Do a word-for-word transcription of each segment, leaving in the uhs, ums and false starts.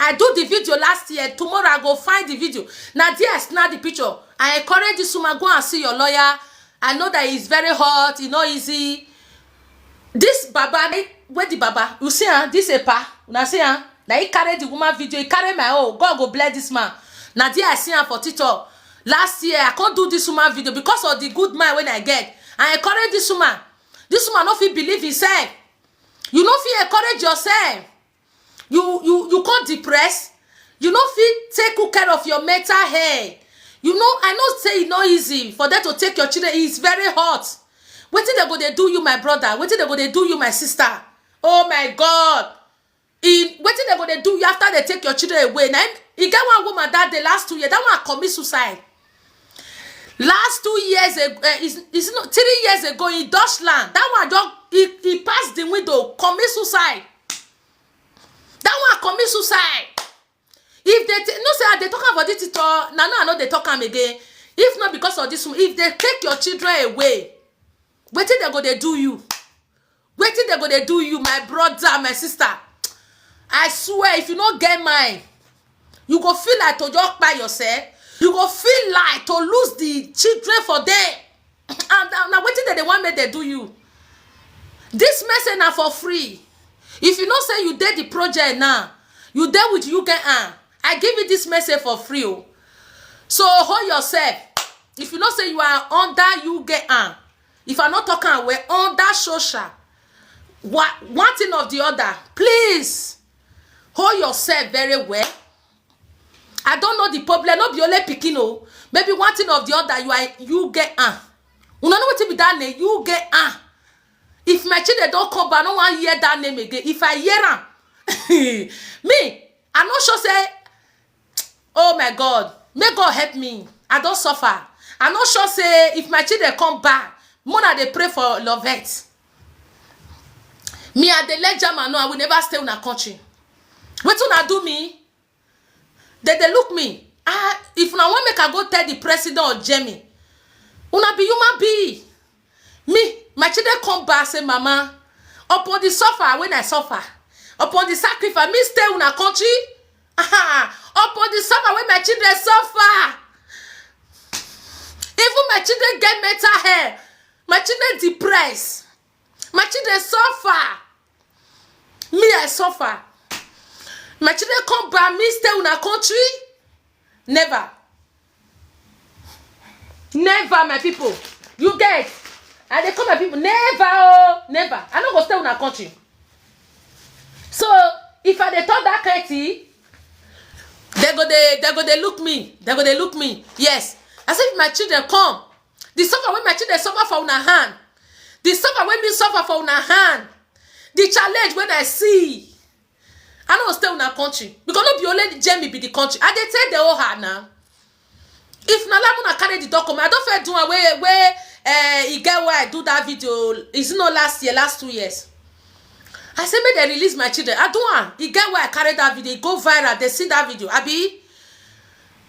I do the video last year. Tomorrow I go find the video. Na there I snap the picture. I encourage this woman, go and see your lawyer. I know that it's very hot, e no easy. This baba, eh, where the baba? You see am, this epa, una see am? Na he carry the woman video, he carry my own. God go bless this man. Na there I see am for TikTok last year. I come do this woman video because of the good mind wey I get. I encourage this woman. This woman no fit believe himself. You no fit encourage yourself. You you you come depress. You no fit take good care of your mental health. You know, I know say e no easy for them to take your children. It's very hot. Wetin dem go dey do you, my brother? Wetin dem go dey do you, my sister? Oh my God! E, wetin dem go dey do you after they take your children away? Na im, e get one woman that day last two years. That one commit suicide. Last two years ago, uh, is is not three years ago in Dutchland. That one just, he, he passed the window, commit suicide. That one commit suicide. If they t- no say I dey talk am for this TikTok, na now I no dey talk am again. If not because of this one, if they take your children away, wetin dem go dey do you? Wetin dem go dey do you, my brother, my sister? I swear, if you no get mind, you go feel like to just kpai yourself. You go feel like to lose the children for there. And na, na wetin dem dey want make dem do you. This message na for free. If you know say you dey the project now, you dey with U K an, I give you this message for free o. So hold yourself. If you know say you are under U K an, if I no talk am well, under social, wa- one thing of the other, please hold yourself very well. I don't know the problem, no be only pikin o. Maybe one thing of the other, you are U K an. Una know wetin be that name? U K an. If my children don come back, I no wan hear that name again. If I hear am, me, I no sure say, oh my God, may God help me. I don suffer. I no sure say if my children come back, make una dey pray for Lovette. Me, I dey let German know I will never stay una country. Wetin una do me? Dem dey look me. Ah, if una wan make I go tell the president of Germany, una be human being. Me, my children come back say, "Mama, upon the suffer when I suffer, upon the sacrifice, me stay una country." Upon the suffer when my children suffer. Even my children get mental health. My children depressed. My children suffer. Me, I suffer. My children come back, me stay una country. Never. Never, my people. You get? I dey call my people. Never, oh, never. I no go stay una country. So, if I dey talk that kind thing, they go dey, they go dey look me. They go dey look me. Yes. I say, if my children come, the suffer wey my children suffer for una hand, the suffer wey me suffer for una hand, the challenge wey I see, I no stay una country because no be only Germany be the country. I dey tell the whole her now. If na like una carry the document, I don first do am wey wey uh, e get why I do that video. Is it not last year, last two years? I say make dem release my children. I do am. E get why I carry that video. E go viral. They see that video. Abi,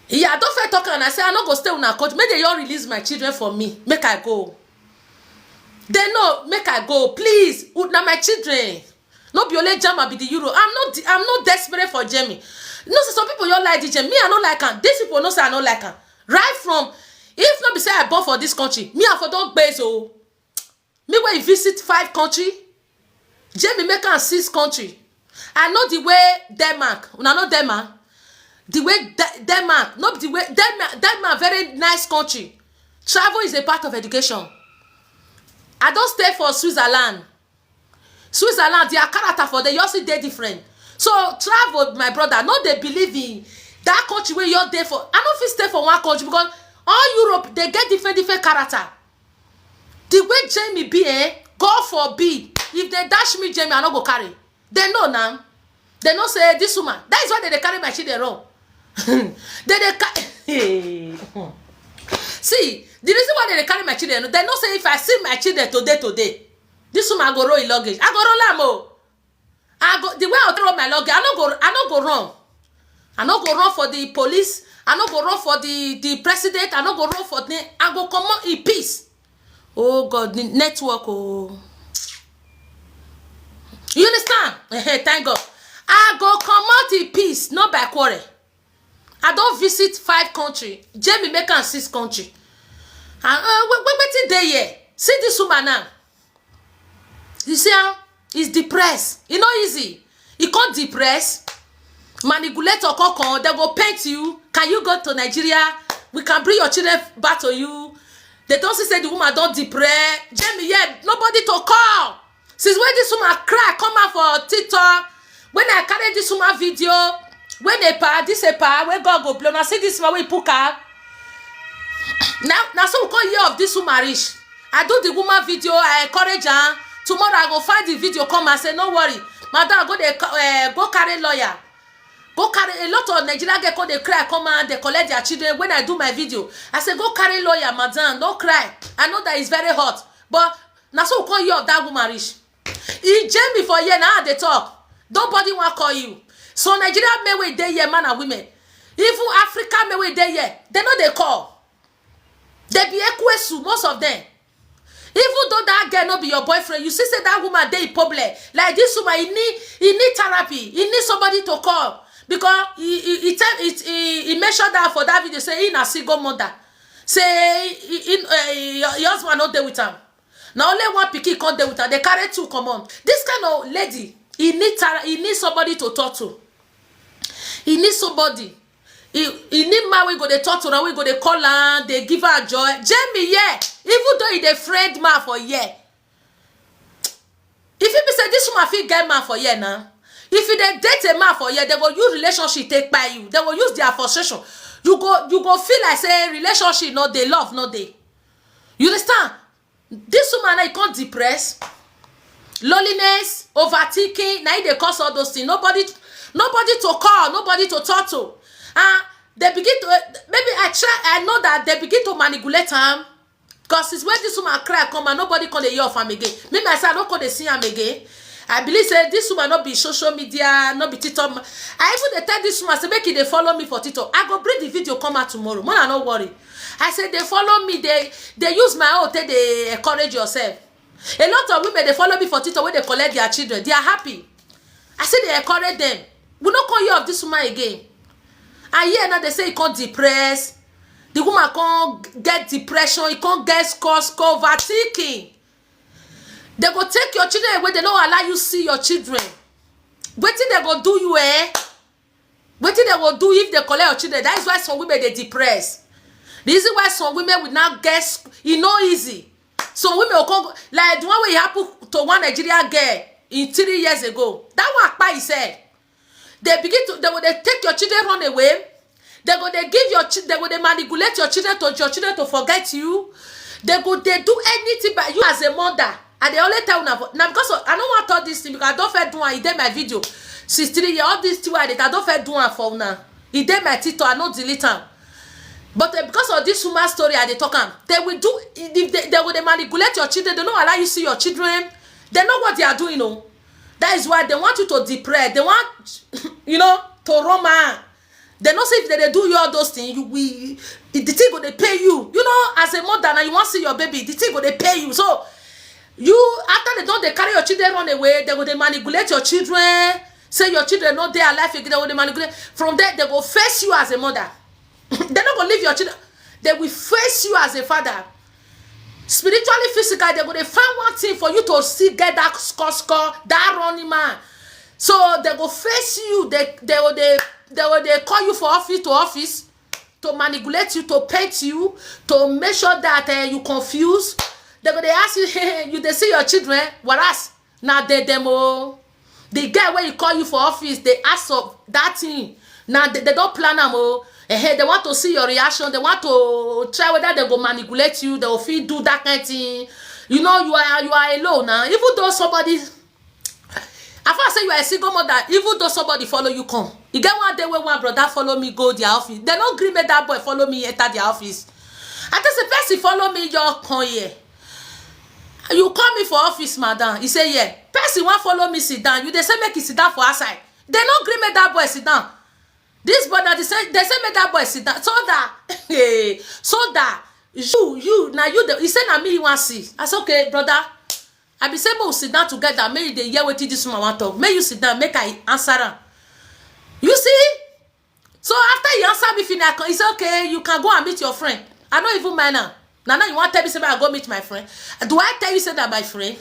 yeah, I don first talk and I say I no go stay una country. Make dem just release my children for me. Make I go. They know. Make I go, please. Una my children. No be only German be the Euro. I'm not. I'm not desperate for Germany. No, so some people you like the Germany. Me, I no like am. These people know say I no like am. Right from, if not be say I born for this country, me I for don base o. Me wey visit five country, Germany make am six country. I know the way Denmark. Una know Denmark. The way De- Denmark, not the way Denmark. Denmark very nice country. Travel is a part of education. I don stay for Switzerland. Switzerland, their character for there, you see, dey different. So travel, my brother, no dey believe in that country where you dey for. I no fit stay for one country because all Europe, they get different, different character. The way Jamie be, eh, God forbid, if they dash me Jamie, I no go carry. They know now. They know say this woman. That is why they dey carry my children run. They dey ca- See, the reason why they dey carry my children, they know say if I see my children today, today, this woman go roll e luggage. I go roll am o. I go, the way I roll my luggage, I no go, I no go run. I no go run for the police. I no go run for the the president. I no go run for the. I go comot in peace. Oh God, the network, oh. You understand? Thank God. I go comot in peace. Not by quarrel. I don visit five country. Jamie make am six country. And uh, wait, wait, wetin dey here? See this woman now. You see how he's depressed. E no easy. E come depressed. Manipulator come come. They go paint you. Can you go to Nigeria? We can bring your children back to you. They don't see say the woman don depressed. Jamie, yeah, nobody to call. Since when this woman cry come out for TikTok, when I carry this woman video, when a pa, this a pa, where God go blow, now see this man we put her. Now, now so we come hear of this woman reach. I do the woman video, I encourage her. Tomorrow I go find the video, come and say, no worry, madam, go dey uh, go carry lawyer. Go carry a lot of Nigerian girl come dey cry, come and they collect their children. When I do my video, I say go carry lawyer, madam, no cry. I know that it's very hot, but now so we come hear of that woman reach. E jam me for here now. They talk. Nobody want call you. So Nigeria may we dey here, man and women. Even Africa may we dey here. They know they call. They be ekwesu, most of them. Even though that girl no be your boyfriend, you see say that woman dey problem. Like this woman, he need he need therapy. He need somebody to call because he he he tell it he, he make sure that for that video say he na single mother. Say he, he, uh, your, your husband no dey with am. Na only one pikin come dey with am. They carry two common. This kind of lady, he need tara, he need somebody to talk to. He need somebody. He he need man we go dey talk to her, we go dey call her, they give her joy. Jamie, yeah. Even though he dey friend man for here, if you be say this woman fit get man for here now, if you dey date a man for here, they go use relationship take buy you. They go use their frustration. You go you go feel like say relationship no dey, love no dey. You understand? This woman now e come depress, loneliness, overthinking. Now they cause all those things. Nobody, nobody to call, nobody to talk to. And they begin to uh, maybe I try. I know that they begin to manipulate am. Because since when this woman cry come and nobody call the year of am again. Me myself, I don't call the see am again. I believe say this woman not be social media, not be TikTok. I even dey tell this woman say make e dey follow me for TikTok. I go bring the video come out tomorrow. Man, I no worry. I say they follow me, they they use my own take they encourage yourself. A lot of women they follow me for TikTok when they collect their children. They are happy. I say they encourage them. We no call you of this woman again. And here now they say he can't depress. The woman can't get depression. He can't get score score overthinking. They go take your children away. They don't allow you see your children. Wetin they go do you, eh? Wetin they go do if they collect your children? That is why some women they depress. The reason why some women will now get e no easy. Some women will come like the one wey happen to one Nigerian girl in three years ago. That one kpai herself. They begin to they will they take your children run away. They go they give your chi- they go they manipulate your children to your children to forget you. They go they do anything by you as a mother. And they only tell una now because of, I don't want to talk this thing because I don't fair do am. E dey my video. Since three years, all this thing I did, I don't fair do am for now. E dey my TikTok, I no delete am. But uh, because of this woman story, I dey talk am. They will do if they, they will they manipulate your children. They don't allow you see your children. They know what they are doing. Oh, that is why they want you to depress. They want you know to roam am. They know say if they, they do you all those things, you will the thing go they pay you. You know, as a mother now, you want see your baby, the thing go they pay you. So you after they don't they carry your children run away, they go they manipulate your children. Say your children not there alive again, they go they manipulate. From there, they go face you as a mother. They not gonna leave your children. They will face you as a father. Spiritually, physically, they go they find one thing for you to see get that score score that running man. So they go face you. They they will they they will they call you for office to office to manipulate you, to paint you, to make sure that uh, you confuse. They go they ask you, hey, you they see your children, whereas now they them oh. The guy where he call you for office, they ask of that thing. Now they, they don't plan am oh. Eh, they want to see your reaction. They want to try whether they go manipulate you. They will feel do that kind of thing. You know you are you are alone now. Even though somebody, I first say you are a single mother. Even though somebody follow you come, you get one day where one brother follow me go their office. They don't agree make that boy follow me enter their office. I just say person follow me, you come here. You call me for office, madam. He say yeah. Person want follow me sit down. You they say make he sit down for outside. They no agree make that boy sit down. This brother they say they say make that boy sit down so that so that you you now you the, he say na me he want see. I say okay, brother. I be say make we sit down together. Make you dey hear wetin this woman want talk. Make you sit down. Make I answer am. You see, If you not, it's okay. You can go and meet your friend. I no even mind am. Na now you wan tell me say I go meet my friend? Do I tell you say that my friend?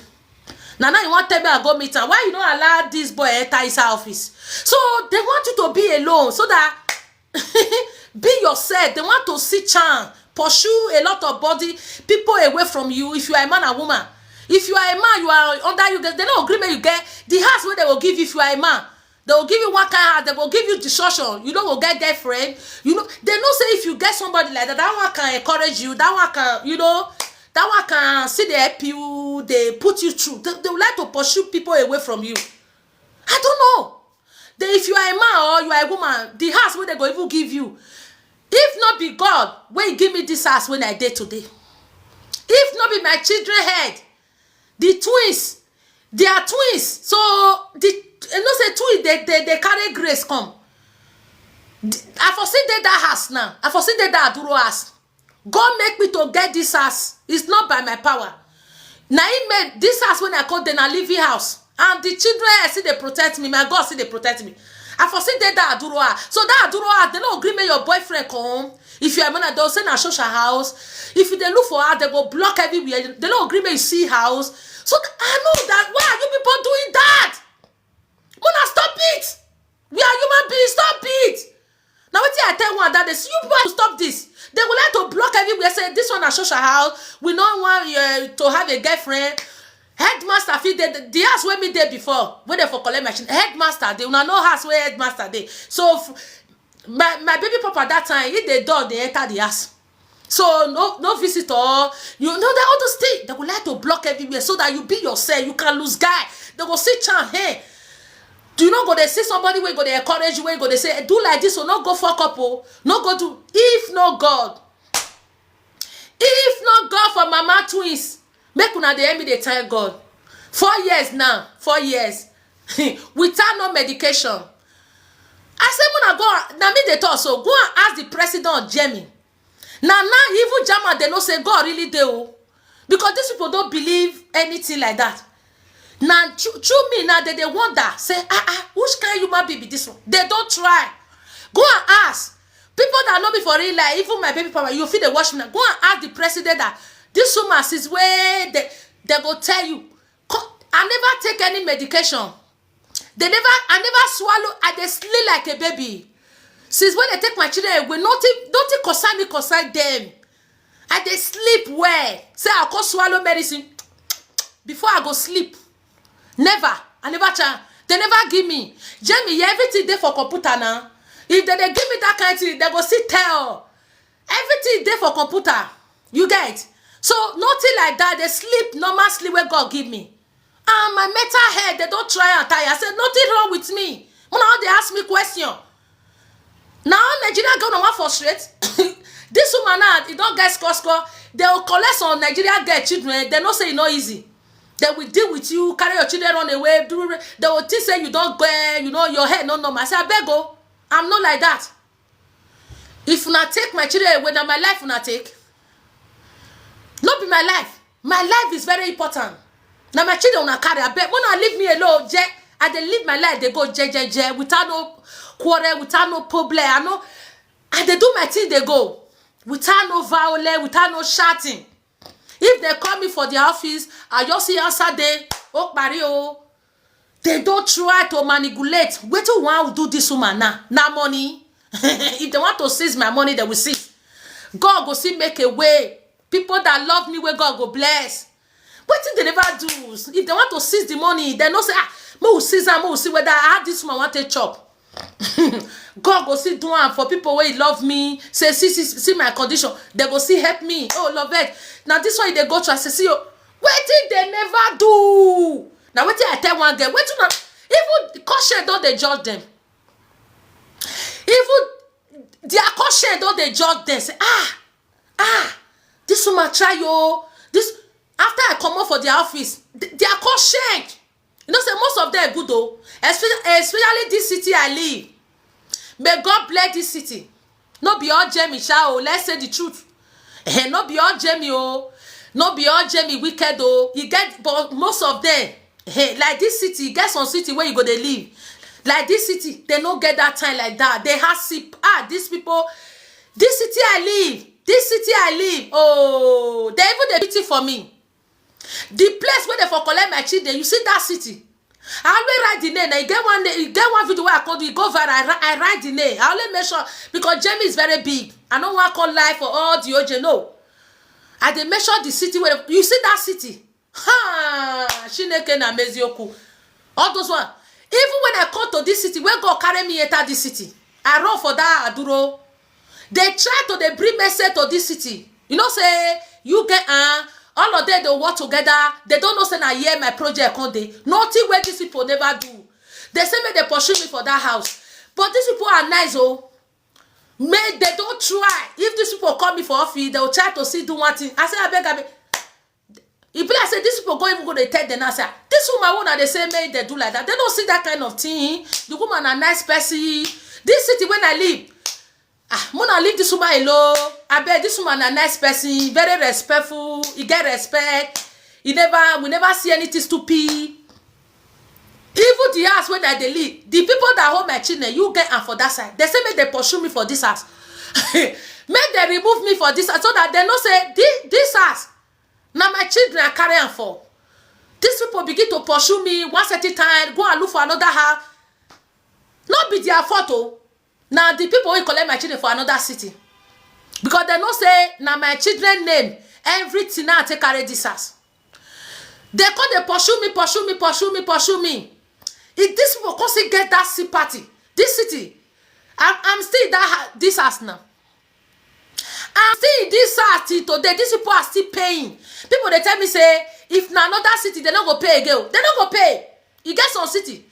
Na now you wan tell me I go meet am? Why you no allow this boy enter inside office? So they want you to be alone so that be yourself. They want to see chance, pursue a lot of body people away from you. If you are a man and woman, if you are a man, you are under you. They, they no agree make you get the house wey they go give you. If you are a man, they go give you one kind house. They go give you destruction. You no go get girlfriend. You know, they know say if you get somebody like that, that one can encourage you. That one can, you know, that one can see the help you. They put you through. They, they would like to pursue people away from you. I don't know. They, if you are a man or you are a woman, the house wey they go even give you. If not be God wey give me this house wey I dey today, if not be my children head, the twins, they are twins. So the, you know say twins, they, they, they carry grace come. I for still dey that house now. I for still dey that Aduro house. God make me to get this house. It's not by my power. Na him make this house wey I come dey na living house. And the children, I see they protect me. My God see they protect me. I for still dey that Aduro house. So that Aduro house, they no agree make your boyfriend come. If you are a man, they'll say na social house. If you dey look for house, they go block everywhere. They no agree make you see house. So th- I know that. Why are you people doing that? Mona, stop it. We are human beings. Stop it. Now what I tell one that is you people have to stop this. They would like to block everywhere. Say this one a social house. We no want uh, to have a girlfriend. Headmaster fit dey the house wey me dey before. Wey they for collect machine. Headmaster dey. Una know house wey headmaster dey. So f- my my baby papa that time, he dey door dey enter the house. So no no visitor. You know that all those things. They would like to block everywhere so that you be yourself. You can lose guy. They go see chance. Hey, do you not go dey see somebody wey go dey encourage you, wey go dey say do like this, or not go fuck up, oh, not go do. If not God, if not God for mama twins, make una dey help me dey thank God. Four years now, four years without no medication. I say mona go. Now me dey talk so. Go and ask the president of Germany. Now now even German they no say God really dey, oh, because these people don't believe anything like that. Now through me now they they wonder say ah ah, which kind human being be this one? They don't try. Go and ask people that know me for real life. Even my baby papa, you feel they watch me now. Go and ask the president that this woman since where they they go tell you. "Co- I never take any medication. They never, I never swallow. I dey sleep like a baby. Since when they take my children away, nothing, nothing concern me concern them. I dey sleep well. Say I go swallow medicine before I go sleep. Never. I never try. They never give me. Jamie, yeah, everything dey for computer now. If they, they give me that kind of thing, they go see tell. Everything dey for computer. You get? So nothing like that. They sleep normal sleep where God give me. And my mental health, they don't try and tire. I said nothing wrong with me. When all they ask me question. Now Nigeria go on one frustrate. This woman now, it don't get score score. They will collect some Nigeria girl children. They no say e no easy. They will deal with you, carry your children run away. Do they will think say you don't go, you know your head no normal. I say I beg go. I'm not like that. If una take my children away, na my life una take. No be my life. My life is very important. Na my children una carry. I beg, when I leave me alone, je, I dey live my life. They go je je je without no quarrel, without no problem. I know. I dey do my thing. They go without no violence, without no shouting. If they call me for their office, I just see answer day. Oh, pari oh. They don't try to manipulate. Wait till one do this woman now. Now money. If they want to seize my money, they will seize. God go see make a way. People that love me, where God go bless. What thing they never do? If they want to seize the money, they no say ah, mo will seize am, mo will see whether I have this woman want to chop. God go see do am for people wey love me. Say see see see my condition. They go see help me. Oh love it. Now this one they go to. I say see oh, wetin they never do. Now wetin I tell one girl. Wetin na even the conscience don dey judge them. Even their conscience don dey judge them. Say ah ah, this woman try yo. This after I comot for their office, th- their conscience. You know say most of them good though, especially, especially this city I live. May God bless this city. No be all Jamie sha oh, let's say the truth. Eh, no be all Jamie oh, no be all Jamie wicked oh. You get but most of them. Hey, like this city, you get some city where you go they live. Like this city, they no get that time like that. They have sip ah these people. This city I live, this city I live. Oh, they even dey pity for me. The place where they for collect my children, you see that city. I always write the name. I get one name, e get one video where I call you go viral. I, wri- I write the name. I only make sure because Jamie is very big. I don't want call life for all the O J. No, I dey make sure the city where you see that city. Ha! Chineke na mezioku. All those one. Even when I come to this city, where God carry me enter this city, I run for that Aduro. They try to they bring message to this city. You know, say you get uh, all of them they work together. They don't know say na here my project come dey. Nothing where these people never do. They say make they pursue me for that house, but these people are nice oh. Make they don't try. If these people call me for office, they will try to see do one thing. I say I beg, I beg. E be like say these people go even go dey tell them now say ah, this woman wey una dey say make they do like that. They don't see that kind of thing. The woman a nice person. This city when I live, ah, mona leave this woman alone. I bet this woman a nice person, very respectful. He get respect. He never, we never see anything stupid. Even the house where I dey live, the people that hold my children, you get am for that side. They say make they pursue me for this house. Make they remove me for this house so that they know say this, this house, now my children are carrying for. These people begin to pursue me one certain time, go and look for another house. Not be their fault oh. Now the people will collect my children for another city. Because they know say now my children name, everything now take carry this house. They come they pursue me, pursue me, pursue me, pursue me. If these people come still get that sympathy, this city, I'm, I'm still in that ha- this house now. I'm still in this house till today. These people are still paying. People they tell me say if na another city, they no go pay again. They no go pay. You get some city,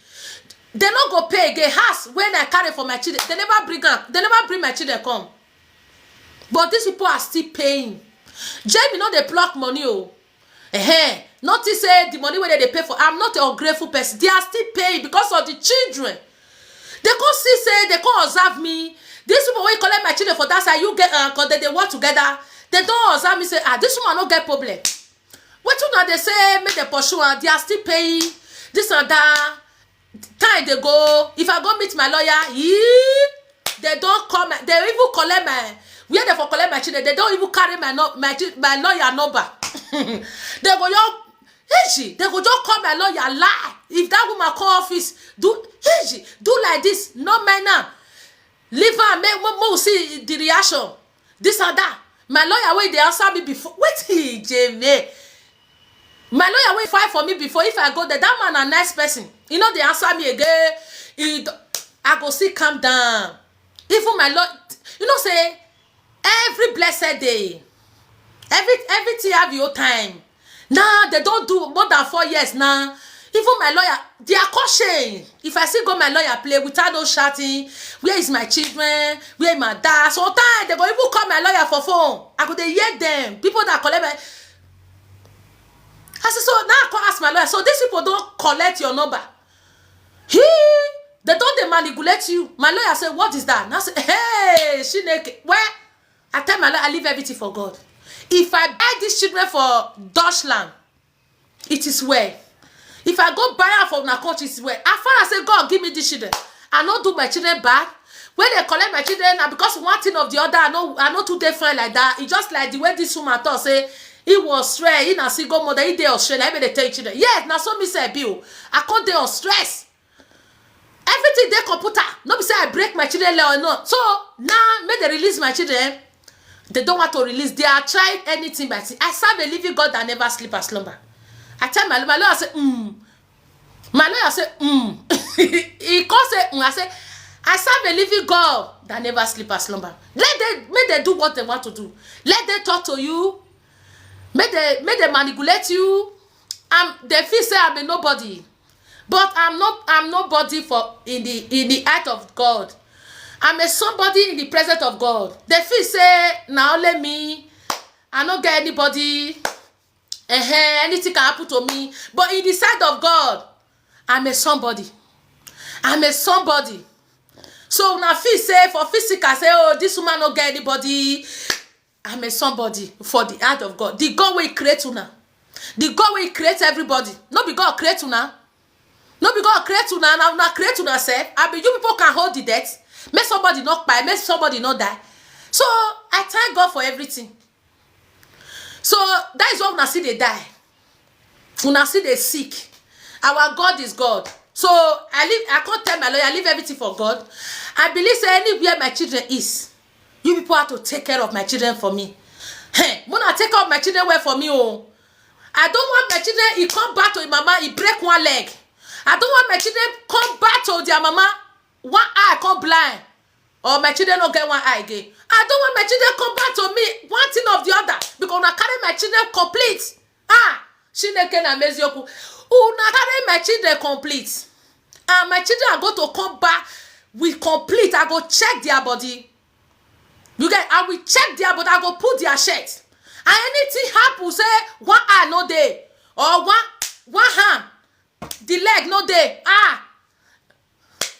they no go pay again. House when I carry for my children, they never bring am. They never bring my children come. But these people are still paying. Jamie no dey pluck money oh. Eh, notice say the money wey they dey pay for. I'm not an ungrateful person. They are still paying because of the children. They come see say they come observe me. These people wey collect my children for that side, you get uh, cause they dey work together. They don't observe me say ah this woman no get problem. Wetin una dey say make dem pursue am, they are still paying this and that. Time dey go, if I go meet my lawyer, yee, they don call my, they even collect my, where they for collect my children, they don even carry my no, my chi- my lawyer number. They go just, easy, they go just call my lawyer lie. If that woman call office, do easy, do like this, no man now. Leave am, make make make we see the reaction. This and that. My lawyer wey dey answer me before, wetin he Jeme? My lawyer wey fight for me before, if I go there, that man a nice person. He no dey answer me again. He, d- I go still calm down. Even my lawyer, you know say every blessed day, every everything have your time. Now they don't do more than four years now. Even my lawyer, they are cautious. If I still go my lawyer play without no shouting, where is my children? Where my dad? Sometimes they go even call my lawyer for phone. I go dey hear them. People that collect my. I say so now I come ask my lawyer. So these people don't collect your number. He, they don't they manipulate you. My lawyer say, what is that? And I say, hey, Shineke, where? I tell my lawyer, I leave everything for God. If I buy these children for Dutchland, it is well. If I go buy her for una country, it is well. As far as say God give me these children, I no do my children bad. When they collect my children, na because one thing of the other, I no, I no too dey fine like that. It's just like the way this woman talk say, he was stress, he na single mother, he dey on stress, na him dey tell children. Yes, na so me say I be o. I can't dey on stress. Everything dey computer. No be say I break my children leg or not. So now make they release my children. They don't want to release. They are trying anything but I serve a living God that never sleep or slumber. I tell my, my lawyer say, mm. My lawyer say, mm. He come say, mm. I say, I serve a living God that never sleep or slumber. Let them make they do what they want to do. Let them talk to you. Make they make they manipulate you. And they feel say I'm a nobody. But I'm not I'm nobody for in the in the eyes of God. I'm a somebody in the presence of God. They feel say na only me. I no get anybody. Uh-huh, anything can happen to me. But in the sight of God, I'm a somebody. I'm a somebody. So una feel say for physical, say, oh, this woman no get anybody. I'm a somebody for the heart of God. The God will create una. The God will create everybody. No be God create una. No be God create una, na una create una sef. Abi you people can hold the debt? Make somebody no kpai, make somebody no die. So I thank God for everything. So that is why una still dey die. Una still dey sick. Our God is God. So I leave, I can't tell my lawyer, I leave everything for God. I believe say anywhere my children is, you people have to take care of my children for me. Hey, una take care of my children well for me. Oh, I don't want my children, he come back to his mama, he break one leg. I don't want my children come back to their mama, one eye come blind, or my children no get one eye again. I don't want my children come back to me, one thing of the other, because una carry my children complete. Ah, Chineke na meziokwu. Una carry my children complete. And my children are going to come back with complete. I go check their body. You get, I will check their body. I go put their shirt. And anything happen, say one eye no dey, or one, one hand, the leg no dey. Ah,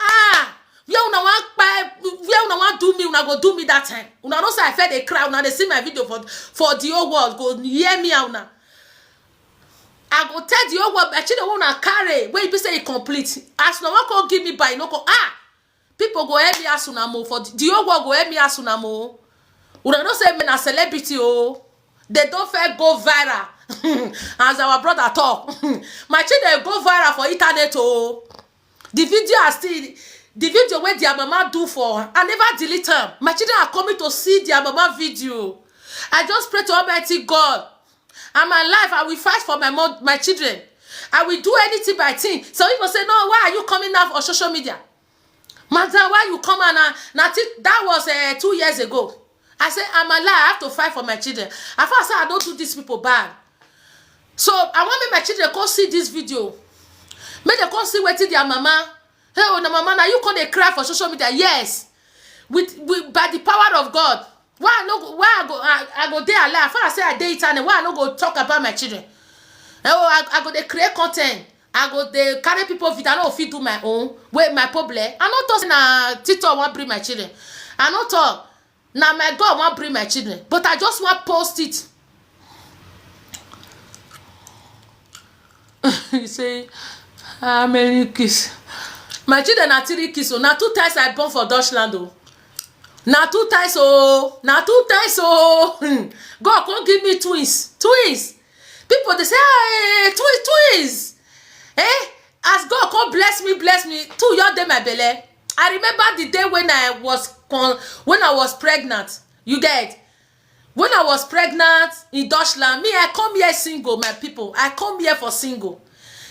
ah, where una wan kpai, where una wan do me, una go do me that time. Una know say I fit dey cry, una dey see my video for, for the whole world, go hear me out now. I go tell the whole world, my children wey una carry, wey be say e complete. As una wan come give me by, no come, ah, people go help me as una mo, for the, the whole world go help me as una mo. Una know say me na celebrity o. They don first go viral. As our brother talk, my children go viral for internet o. The video are still, the video wey their mama do for, I never delete am. My children are coming to see their mama video. I just pray to Almighty God. I'm alive. I will fight for my mom, my children. I will do anything by thing. Some people say, "No, why are you coming out on social media?" Madam, why you come out now? Now, that was uh, two years ago. I say, "I'm alive. I have to fight for my children." I first say, "I don't do these people bad." So I want make my children come see this video. Make dem come see wetin their mama. Hey, oh, na mama, na you come dey cry for social media. Yes. With, with, by the power of God. Why I no go, why I go, I, I go dey alive? If I say I dey eternal, why I no go talk about my children? Eh, oh, I, I go dey create content. I go dey carry people video. I no fit do my own. Wait, my problem. I no talk say na TikTok wan bring my children. I no talk. Na my God wan bring my children. But I just wan post it. You say, "How many kids?" My children na three kids. So na two times I born for Dutchland. Oh, na two times. Oh, na two times. Oh, hmm. God come give me twins. Twins. People dey say, "Hey, twins, twins." Eh? As God come bless me, bless me, two years dey my belly. I remember the day when I was con-, when I was pregnant. You get? When I was pregnant in Dutchland, me, I come here single, my people. I come here for single.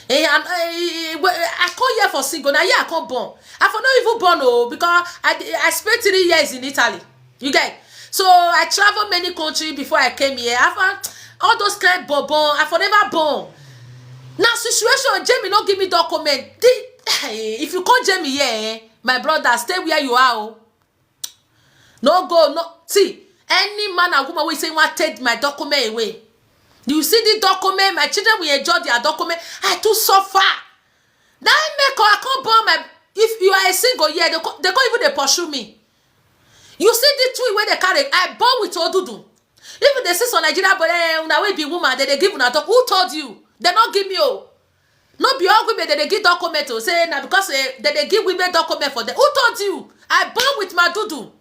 Eh, I'm, I, I come here for single. Now, yeah, I come born. I for not even born, oh, because I, I spent three years in Italy. You get? So I travel many countries before I came here. I found all those kind bobon. I for never born. Now situation, Jamie no give me document. The, if you call Jamie here, eh, my brother, stay where you are. Oh. No go, no. See, any man and woman will say, "Want take my document away." You see the document, my children will enjoy their document. I too suffer. Now I make I can't born my. If you are a single here, they can't, they can't even they pursue me. You see the two where they carry. I born with Odudu. If they see some Nigeria, but eh, una will be woman, then they give una talk. Who told you? They not give me. Oh, no be all women that they give document to say now because eh, that they give women document for them. Who told you? I born with my Dudu.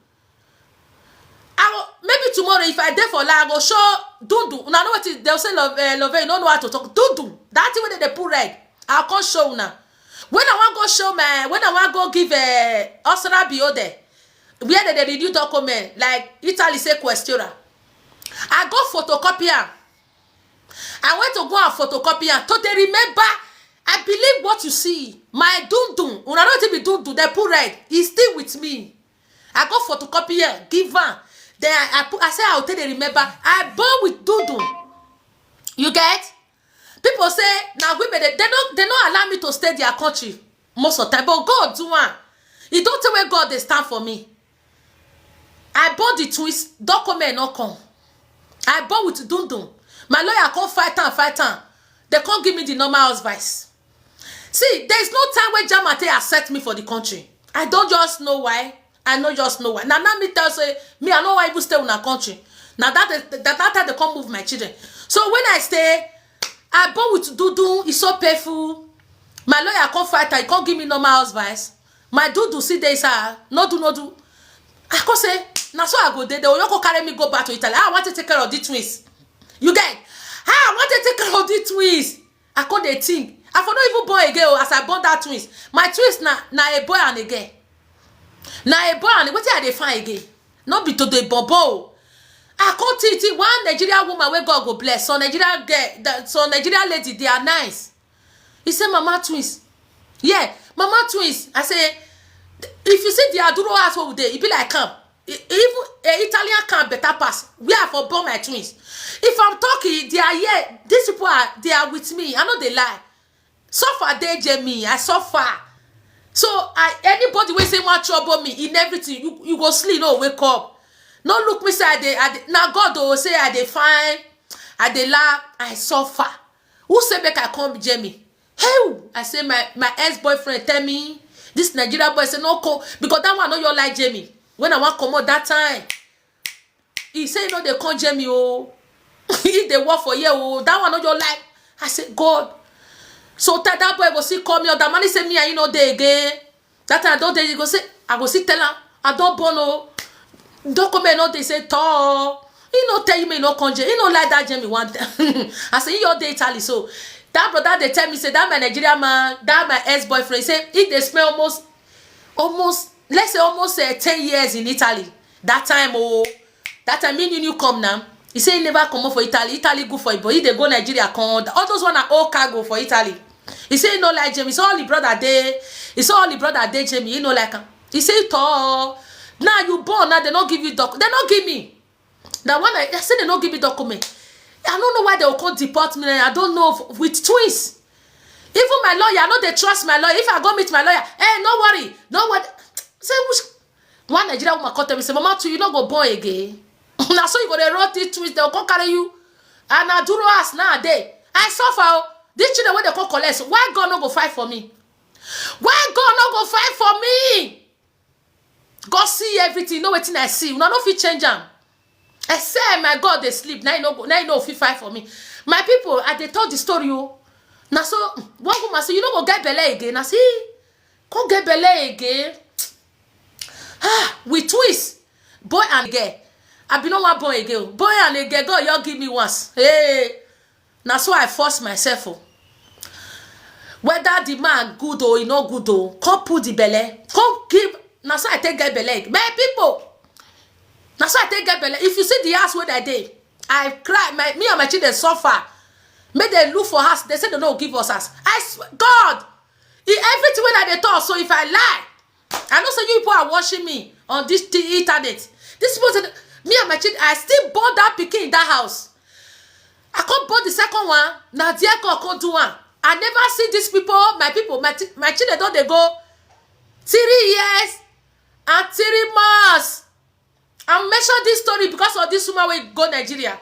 I will, maybe tomorrow if I dey for line, I go show Dudu. Una know what is, they'll say love, uh, love, you don't know how to talk. Dudu. That thing when they put red, I can't show una. When I want go show my, when I want go give a uh, Osra Bio there, where they, they renew document like Italy say questura. I go photocopy am. I went to go and photocopy am to dey remember. I believe what you see. My dundun, una know wetin be dundun, they put red. He's still with me. I go photocopy here, give am. Then I, I put. I say I will take dey remember. I born with dundun. You get? People say now women they, they don't they don't allow me to stay their country most of the time. But God do one. He don't tell where God they stand for me. I bought the twins, document not come. I bought with Dundun. My lawyer can't fight and fight and they can't give me the normal advice. See, there is no time where Jamate accept me for the country. I don't just know why. I know just know why. Now, now me tell say me I know why even stay in a country. Now that that that time they can't move my children. So when I stay, I born with Dundun. It's so painful. My lawyer come fight her, he come give me normal advice. My do do see dey inside, no do, no do. I come say, na so I go dey, they will come carry me go back to Italy. I want to take care of the twins. You get? I want to take care of the twins. I come dey think. I for no even born again o, as I born that twins. My twins na, na a boy and a girl. Na a boy and wetin I dey find again? No be to dey bobo o. I come think, think, one Nigerian woman wey God go bless. Some Nigerian girl, the, some Nigerian lady, they are nice. He say, "Mama twins." Yeah, "Mama twins." I say, "If you see the Aduro house wey we dey, e be like camp. E- Even a Italian camp better pass. Where I for born my twins. If I'm talking, they are here. These people are, they are with me. I know they lie. Suffer dey, Jamie. I suffer." So I, anybody wey say want trouble me in everything, you, you go sleep, no wake up. No look me say I dey, I dey, na God o say I dey fine, I dey laugh, I suffer. Who say make I come, Jamie? Hey, I say my, my ex-boyfriend tell me, this Nigeria boy say no come, because that one no your like Jamie. When I want comot that time, he say no dey come, Jamie o. He dey work for here o. That one no your like. I say, "God." So tell that boy go see call me, or that man say me and you no dey again. That time I don dey, you go say, I go see tell him, "I don born o." Document no dey say tall. He no tell you me no come, Jamie. He no like that Jamie one time. I say, "You dey Italy." So that brother dey tell me say that my Nigerian man, that my ex-boyfriend, say he dey spend almost, almost, let's say almost uh, ten years in Italy. That time, oh, that time me and you come now. He say he never come up for Italy. Italy good for him, but he dey go Nigeria come. All those one are all cargo for Italy. He say he no like Jamie. He say all the brother dey. He say all the brother dey Jamie. He no like him. He say tall. Now you born now, they no give you doc. They no give me. That one I, I say they no give me document. I don't know why they will come deport me. I don't know f- with twins. Even my lawyer, I know they trust my lawyer. If I go meet my lawyer, hey, no worry, no worry. Say which one Nigerian woman come tell me say, "Mama, too, you no go born again." Now so you go dey rot it twins, they will come carry you. And I do us now day. I suffer. Oh. This children wey they come collect, so why God no go fight for me? Why God no go fight for me? God see everything, know wetin I see. Una no fit change am. I say my God dey sleep, now you no go, now you no fit fight for me. My people, I dey tell the story o. Now so one woman say, "You no go get belle again." I say, "Come get belle again." Ah, with twins, boy and girl. I be no one born again. Boy and a girl, God, you give me once. Hey, now so I force myself. Oh. Whether the man good or he not good, oh, come put the belle. Come give. Now so I take get belle. My people. Now so I take get belle. If you see the house where I dey, I cry. My, me and my children suffer. Make they look for us. They say they don't give us us. I swear, God, in everything when I dey talk. So if I lie, I know say you people are watching me on this the internet. This people say me and my children, I still born that pikin in that house. I come born the second one. Now there come come do one. I never see these people. My people, my ch- my children don't they go three years and three months. I mention this story because of this woman wey go Nigeria.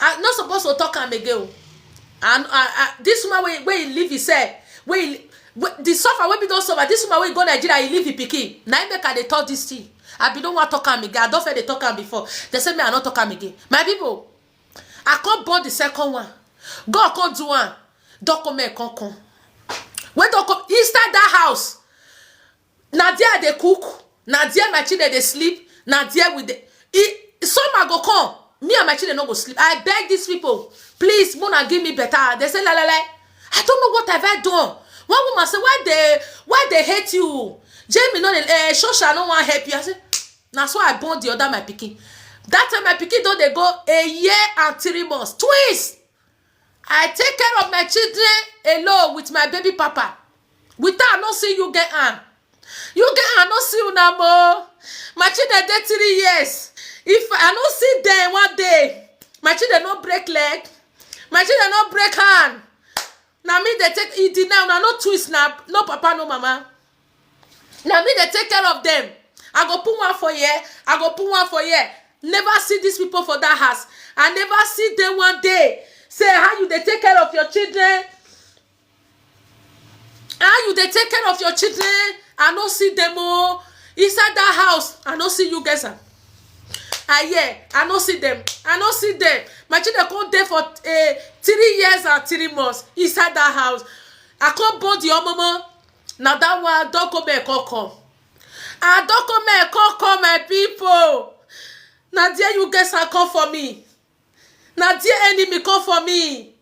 I not supposed to talk am again. O. And uh, uh, this woman wey wey live himself, wey wey- the suffer wey be don suffer. This woman wey go Nigeria, he leave him pikin. Na him make I dey talk this thing. I be no wan talk am again. I don fair dey talk am before. They say me I no talk am again. My people, I come born the second one. God come do one. Document come come. When document inside that house, na there I dey cook. Na there my children dey sleep. Na there we dey. E, summer go come. Me and my children no go sleep. I beg these people, please, Mona, give me better. They say la la la. I don't know what have I done. One woman say, "Why they why they hate you? Jamie no dey uh, Shosha no wan help you." I say, "Na so I born the other my pikin." That time my pikin don dey go a year and three months. Twins. I take care of my children alone with my baby papa. Without I no see you get am. You get I no see una more. My children dey three years. If I no see them one day, my children no break leg. My children no break hand. Na me dey take it now. Na no twist na no papa no mama. Na me dey take care of them. I go put one for here. I go put one for here. Never see these people for that house. I never see them one day. Say how you dey take care of your children. How you dey take care of your children? I no see them oh. Inside that house, I no see you guys. Am. I hear, I no see them. I no see them. My children come there for uh, three years and three months inside that house. I come born the omomo. Na that one document come come. And document come come, my people. Na there you guys are come for me. Na there enemy come for me.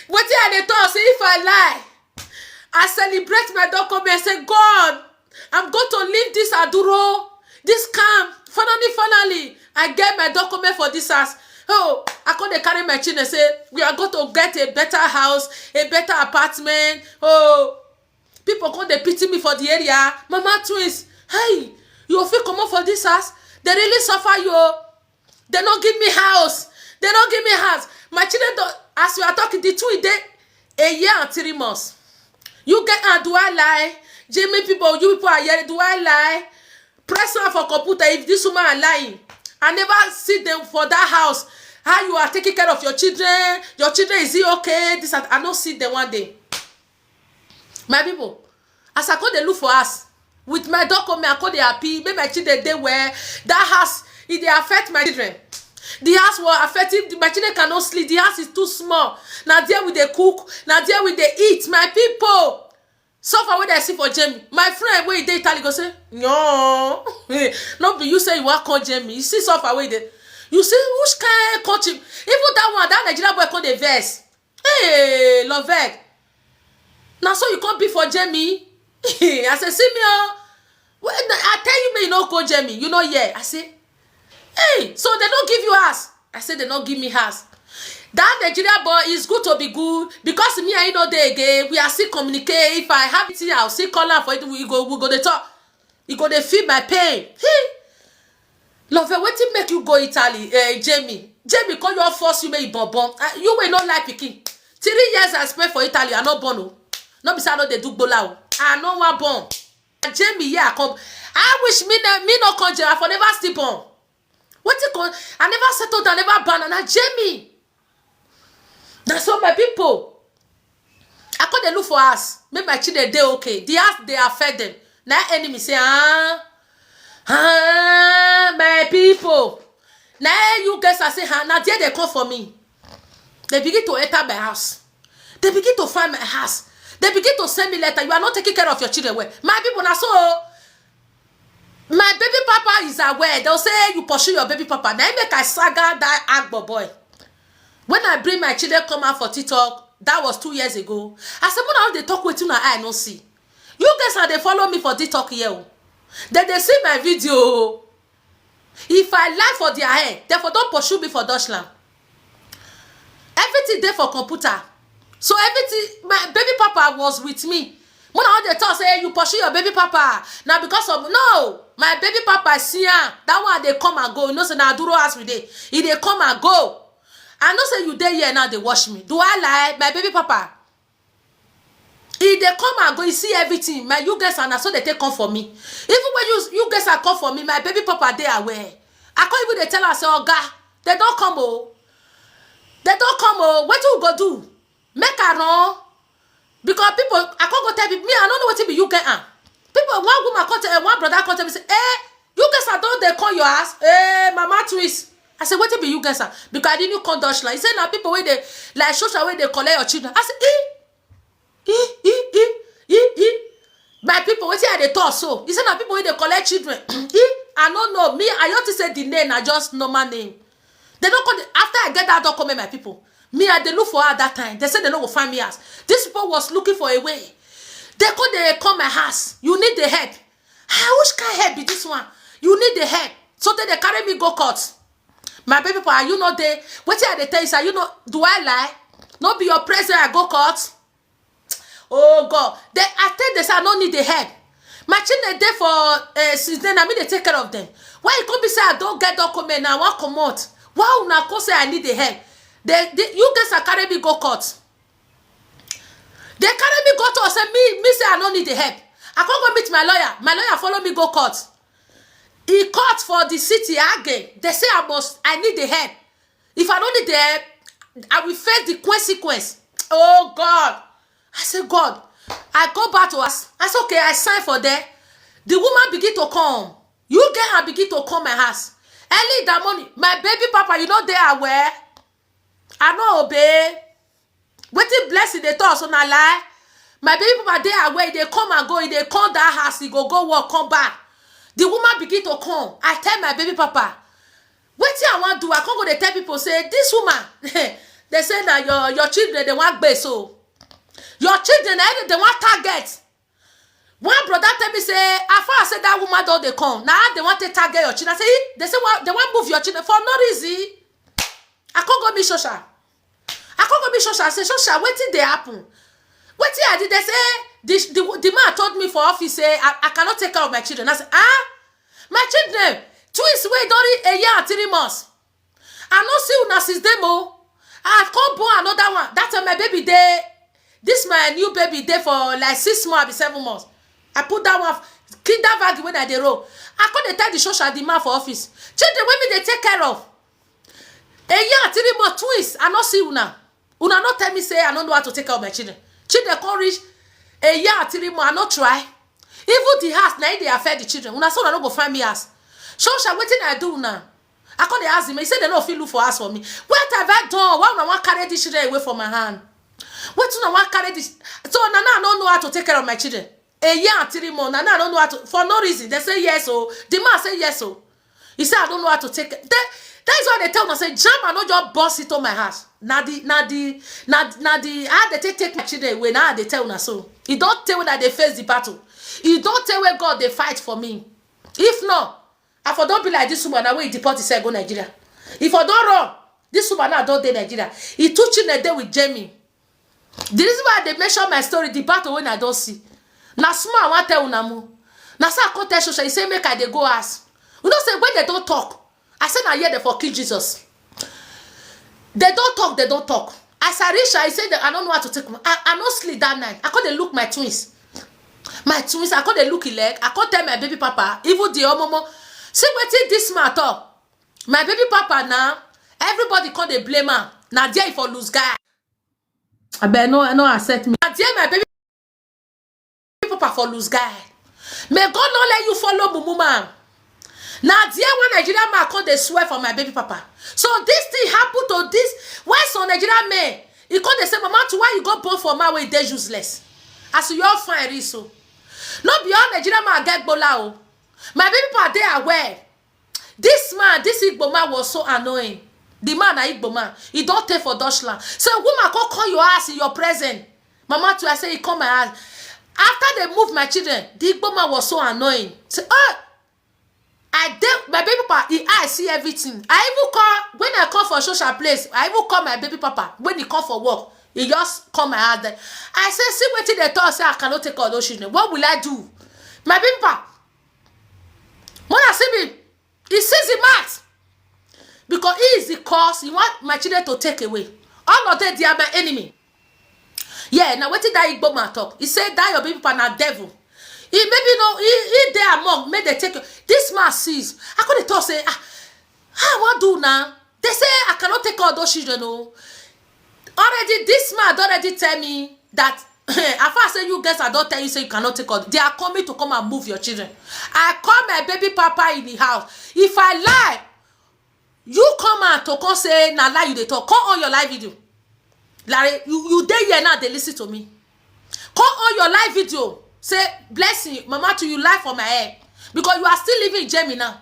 Wetin I dey talk say if I lie, I celebrate my document, say, "God, I'm going to leave this aduro, this scam. Finally, finally, I get my document for this house." Oh, I come dey carry my children say, "We are going to get a better house, a better apartment." Oh, people come dey pity me for the area. "Mama twins, hey, you fit comot for this house? They really suffer you o. They no give me house. They no give me house." My children don, as we are talking, the two dey a year and three months. You get, ah, do I lie? Jimmy people, you people are hearing, do I lie? Press am for computer if this woman are lying. I never see them for that house. How you are taking care of your children? Your children, is it okay? This and I no see them one day. My people, as I come dey look for house with my document, I come dey happy. Make my children dey well. That house, e dey affect my children. The house will affect, if my children cannot sleep. The house is too small. Na there we dey cook. Na there we dey eat. My people, suffer wey I see for Jamie. My friend wey dey Italy go say, "No, no be you say you wan come Jamie. You see suffer wey dey. You see which kind country?" Even that one, that Nigerian boy come dey vex. "Hey, Lovek, na so you come be for Jamie?" I say, "See me o. When I tell you, make you no go Jamie, you no hear." I say, "Hey, so they no give you house?" I say, "They no give me house." That Nigerian boy, is good to be good, because me and him no dey again. We are still communicate. If I have it, I'll still call am for it. We go, we go dey talk. E go dey feel my pain. He, Love, wetin make you go Italy, eh, Jamie? Jamie come your force you make you born born. Ah, you wey no like pikin. Three years I spend for Italy, I no born o. No be say I no dey do gbola o. I no wan born. Na Jamie here I come. I wish me ne, me no come Jamie, I for never still born. Wetin come? I never settle down, never born. Na Jamie. Na so, my people, I come dey look for house. Make my children dey okay. The house dey affect them. Na enemy say, "Ah, ah, my people." Na you guys are say, "Ah, na there they come for me." They begin to enter my house. They begin to find my house. They begin to send me letter. "You are not taking care of your children well." My people, na so. My baby papa is aware. They'll say you pursue your baby papa. Na him make I saga that Agbo boy. When I bring my children come out for TikTok, that was two years ago. I said, "Mona, they talk wetin una eye no see." You guys are dey follow me for TikTok here o. Then they see my video o. If I lie for their head, they for don pursue me for Dutchland. Everything dey for computer. So everything, my baby papa was with me. When I dey talk say you pursue your baby papa, na because of, no, my baby papa see am. That one dey come and go. You know say na Aduro house we dey. E dey come and go. I know say you dey here now dey watch me. Do I lie? My baby papa, e dey come and go. You see everything. My, you guys are na so they take come for me. Even when you, you guys are come for me, my baby papa dey aware. I can't even dey tell am say, "Oga, they don come o. They don come o. Wetin we go do? Make I run." Because people, I can't go tell people. Me, I don't know wetin be you guys are. People, one woman come tell, one brother come tell me say, "Eh, you guys are don dey call your house? Eh, Mama twins." I say, "Wetin be you guys are?" Because I didn't come Dutchland. He say na people wey dey, like, social wey dey collect your children. I say, "Eh, eh, eh, eh, eh, eh." My people, wetin I dey talk so? He say na people wey dey collect children. Eh, I no know. Me, I just say the name na just normal name. They don't call the, after I get that document, my people. Me, I dey look for her that time. They say they no go find me house. This people was looking for a way. They come, they come my house. You need the help. Ah, which kind help be this one? You need the help. So then they carry me go court. My baby papa, you know they, wetin I dey tell you, sir, you know, do I lie? No be your presence I go court. Oh God, they, I tell them say I no need the help. My children dey for, eh, since then, I mean they take care of them. Why you come be say I don't get document now? I wan comot. Why una come say I need the help? They, they, you guys are carry me go court. They carry me go to say me, me say I no need the help. I come go meet my lawyer. My lawyer follow me go court. He court for the city again. They say I must, I need the help. If I don't need the help, I will face the consequence. Oh God. I say, "God." I go back to us. I say, "Okay, I sign for there." The woman begin to come. You get her begin to come my house. Early in the morning, my baby papa, you know they are where? I no obey. Wetin Blessing dey talk so na lie. My baby papa dey away, e dey come and go, e dey come that house, e go go work, come back. The woman begin to come. I tell my baby papa, wetin I wan do? I come go dey tell people say this woman, they say na your your children they wan gbe so. Your children na they wan target. One brother tell me say, as far as say that woman don dey come, na how they wan take target your children. I say, "Eh, they say what? They wan move your children for no reason." I come go meet Shosha. I come go meet Shosha. I say, "Shosha, wetin dey happen? Wetin I did?" They say, the, the, the man told me for office say I, I cannot take care of my children. I say, "Ah, my children, twins wey don reach a year and three months. I no see una since dem o. I come born another one. That time my baby dey, this my new baby dey for like six months, abi seven months. I put that one, kinder bag when I dey roll. I come dey tell the Shosha, the man for office. Children wey me dey take care of. A year and three months, twins, I no see una. Una no tell me say I no know how to take care of my children. Children come reach a year and three months, I no try. Even the house, na im dey affect the children. Una say una no go find me house. Shosha, wetin I do una?" I come dey ask him. He say they no fit look for house for me. What have I done? Why una wan carry these children away from my hand? Wetin una wan carry this? So na now I no know how to take care of my children. A year and three months, na now I no know how to, for no reason. They say yes o. The man say yes o. He say I don't know how to take. That, that is why they tell una say jam, I no just burst into my house. Na the, na the, na, na the, how they take, take my children away. Now they tell una so. E don tey wey I dey face the battle. E don tey wey God dey fight for me. If not, I for don be like this woman now wey deport herself go Nigeria. If I don run, this woman now don dey Nigeria. E two children dey with Jamie. The reason why I dey mention my story, the battle wey I don see. Na small I wan tell una more. Na so I come tell Shosha, he say make I dey go house. You know say when they don talk, I say na here they for kill Jesus. They don talk, they don talk. As I reach, I say that I no know how to take. I, I no sleep that night. I come dey look my twins. My twins, I come dey look him leg. I come tell my baby papa, even the omomo, see wetin this man talk. My baby papa now, everybody come dey blame am. Na there he for lose guy. Abeg, no, no accept me. Na there my baby papa for lose guy. May God not let you follow mumu man. Na there one Nigerian man come dey swear for my baby papa. So this thing happen to this. Why some Nigerian men? He come dey say, "Mama, to why you go born for man wey dey useless?" As you all fine reach so. No be all Nigerian man get gbola o. My baby papa dey aware. This man, this Igbo man was so annoying. The man na Igbo man. He don tey for Dutchland. So woman come call your house in your presence. Mama too, I say he come my house. After they move my children, the Igbo man was so annoying. Say, "Oh, I dey, my baby papa, he eye see everything." I even call, when I come for social place, I even call my baby papa. When he come for work, he just come my house. Then I say, "See wetin they talk, say I cannot take all those children. What will I do?" My baby papa, when I see me, he sees the mouth. Because he is the cause, he want my children to take away. All of them, they are my enemy. Yeah, now wetin that Igbo man talk? He said that your baby papa na devil. He maybe no, he, he dey among, make they take you. This man sees. I couldn't talk say, "Ah, how I wan do now?" They say I cannot take all those children. Oh, already this man don already tell me that after I say you guys, I don tell you say you cannot take all. They are coming to come and move your children. I call my baby papa in the house. If I lie, you come out to come say na lie you dey talk. Come on your live video. Larry, you, you dey here now, they listen to me. Come on your live video. Say, "Blessing, Mama too, you lie for my head. Because you are still living in Germany now.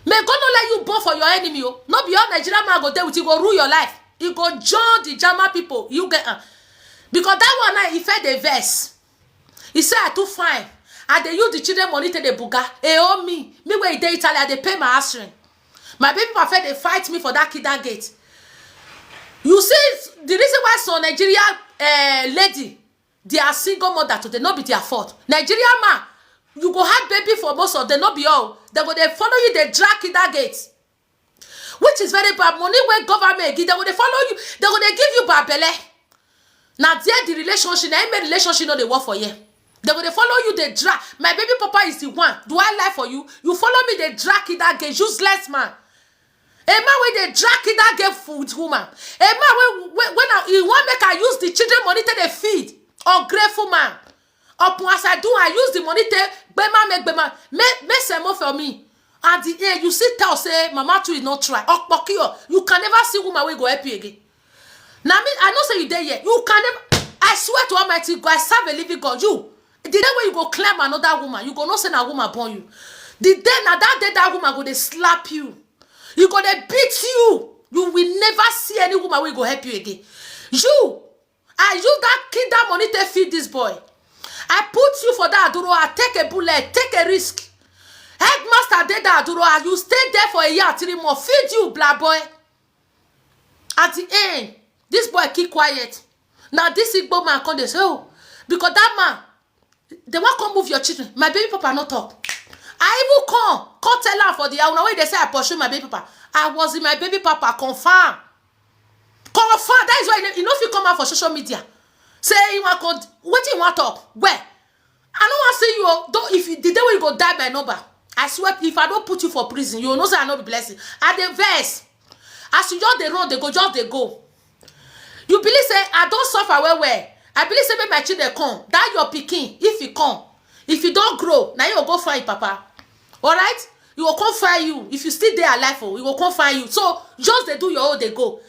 May God not let you born for your enemy. Oh. No be all Nigerian man go there with you, go rule your life. You go join the German people. You get am." Because that one now, he felt the verse. He say I too fine. I dey use the children money take dey buga. E owe me. Me wey dey Italy, I dey pay my house rent. My baby papa dey fight me for that kinder gate. You see the reason why some Nigerian uh, lady, they are single mother today, no be their fault. Nigerian man, you go have baby for most of them, no be all. They go dey follow you, they drag kinder gate. Which is very bad. Money wey government give, they go dey follow you, they go dey give you bad belle. Now there the relationship, na im make relationship no dey work for here. They go dey follow you, they drag. My baby papa is the one. Do I lie for you? You follow me, they drag kinder gate, useless man. A man wey dey drag kinder gate with woman. A man wey wey wey na he wan make I use the children money take dey feed. Ungrateful man. Upon as I do, I use the money take gbema make gbema make make semo for me. At the end, you still tell say Mama too is not try. Okpokio, you can never see woman wey go help you again. Now me, I know say you dey here. You can never. I swear to Almighty God, I serve a living God. You, the day wey you go climb another woman, you go know say na woman born you. The day na that day that woman go dey slap you. You go dey beat you. You will never see any woman wey go help you again. You, I use that kid that money take feed this boy. I put you for that aduro. I take a bullet, take a risk. Headmaster dey that aduro. You stay there for a year, three months. Feed you, black boy. At the end, this boy keep quiet. Now this Igbo man come dey say, oh, because that man, they wan come move your children. My baby papa no talk. I even come, come tell am for the hour. Now when they say I pursue my baby papa, I was in my baby papa, confirm. Confirm. That is why you no fit come out for social media. Say you wan come, wetin you wan talk? Where? I no wan see you. Oh. Though if you, the day wey you go die by number, I swear, if I don't put you for prison, you know say I no be blessing. I dey vex. As you just dey run, they go, just dey go. You believe say I don't suffer well well. I believe say make my children come. That your pikin, if you come, if you don't grow, now you go find papa. All right? You will come find you. If you still dey alive, oh, you will come find you. So just dey do your own, dey go.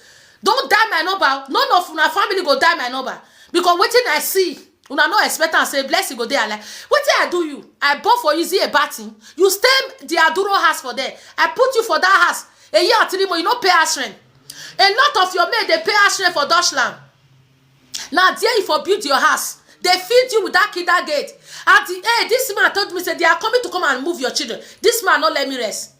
Don't die my number. None of una family go die my number. Because wetin I see, una no expect am say blessing go dey alive. Wetin I do you? I born for you, is it a bad thing? You stay the aduro house for there. I put you for that house. A year and three months, you no pay house rent. A lot of your men dey pay house rent for Dutchland. Now there you for build your house. They feed you with that kinder gate. At the end, this man told me, say they are coming to come and move your children. This man not let me rest.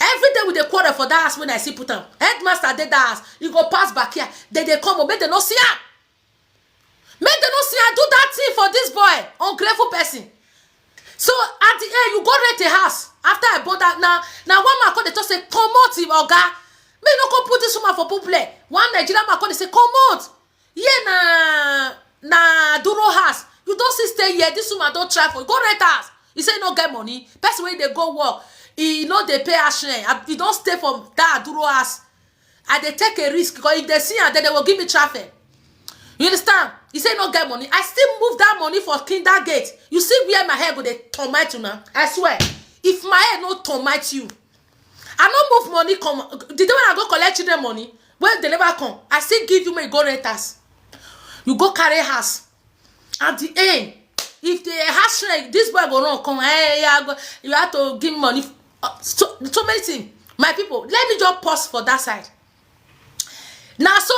Every day we dey quarrel for that house when I see put am. Headmaster dey that house. You go pass back here. They dey come, oh, make they no see am. Make they no see am. Do that thing for this boy, ungrateful person. So at the end, you go rent a house. After I bought that, now now one man come dey talk say comot him oga. Make you no come put this woman for put play. One Nigerian man come dey say comot. Yeah, na na duro house. You don't see stay here. This woman don't try for you. Go rent house. He say he no get money. Person wey dey go work, he no dey pay house rent. Ab- He don't stay for that duro house. I dey take a risk because if they see am, then they will give me traffic. You understand? He say he no get money. I still move that money for kinder gate. You see where my head go dey torment you now? I swear, if my head no torment you, I no move money come. The day when I go collect children money, when they never come, I still give you make you go rent house. You go carry house. At the end, if the house rent, this boy go run come. Hey, yeah, go, you have to give money. Uh, so so many things. My people, let me just pause for that side. Now, so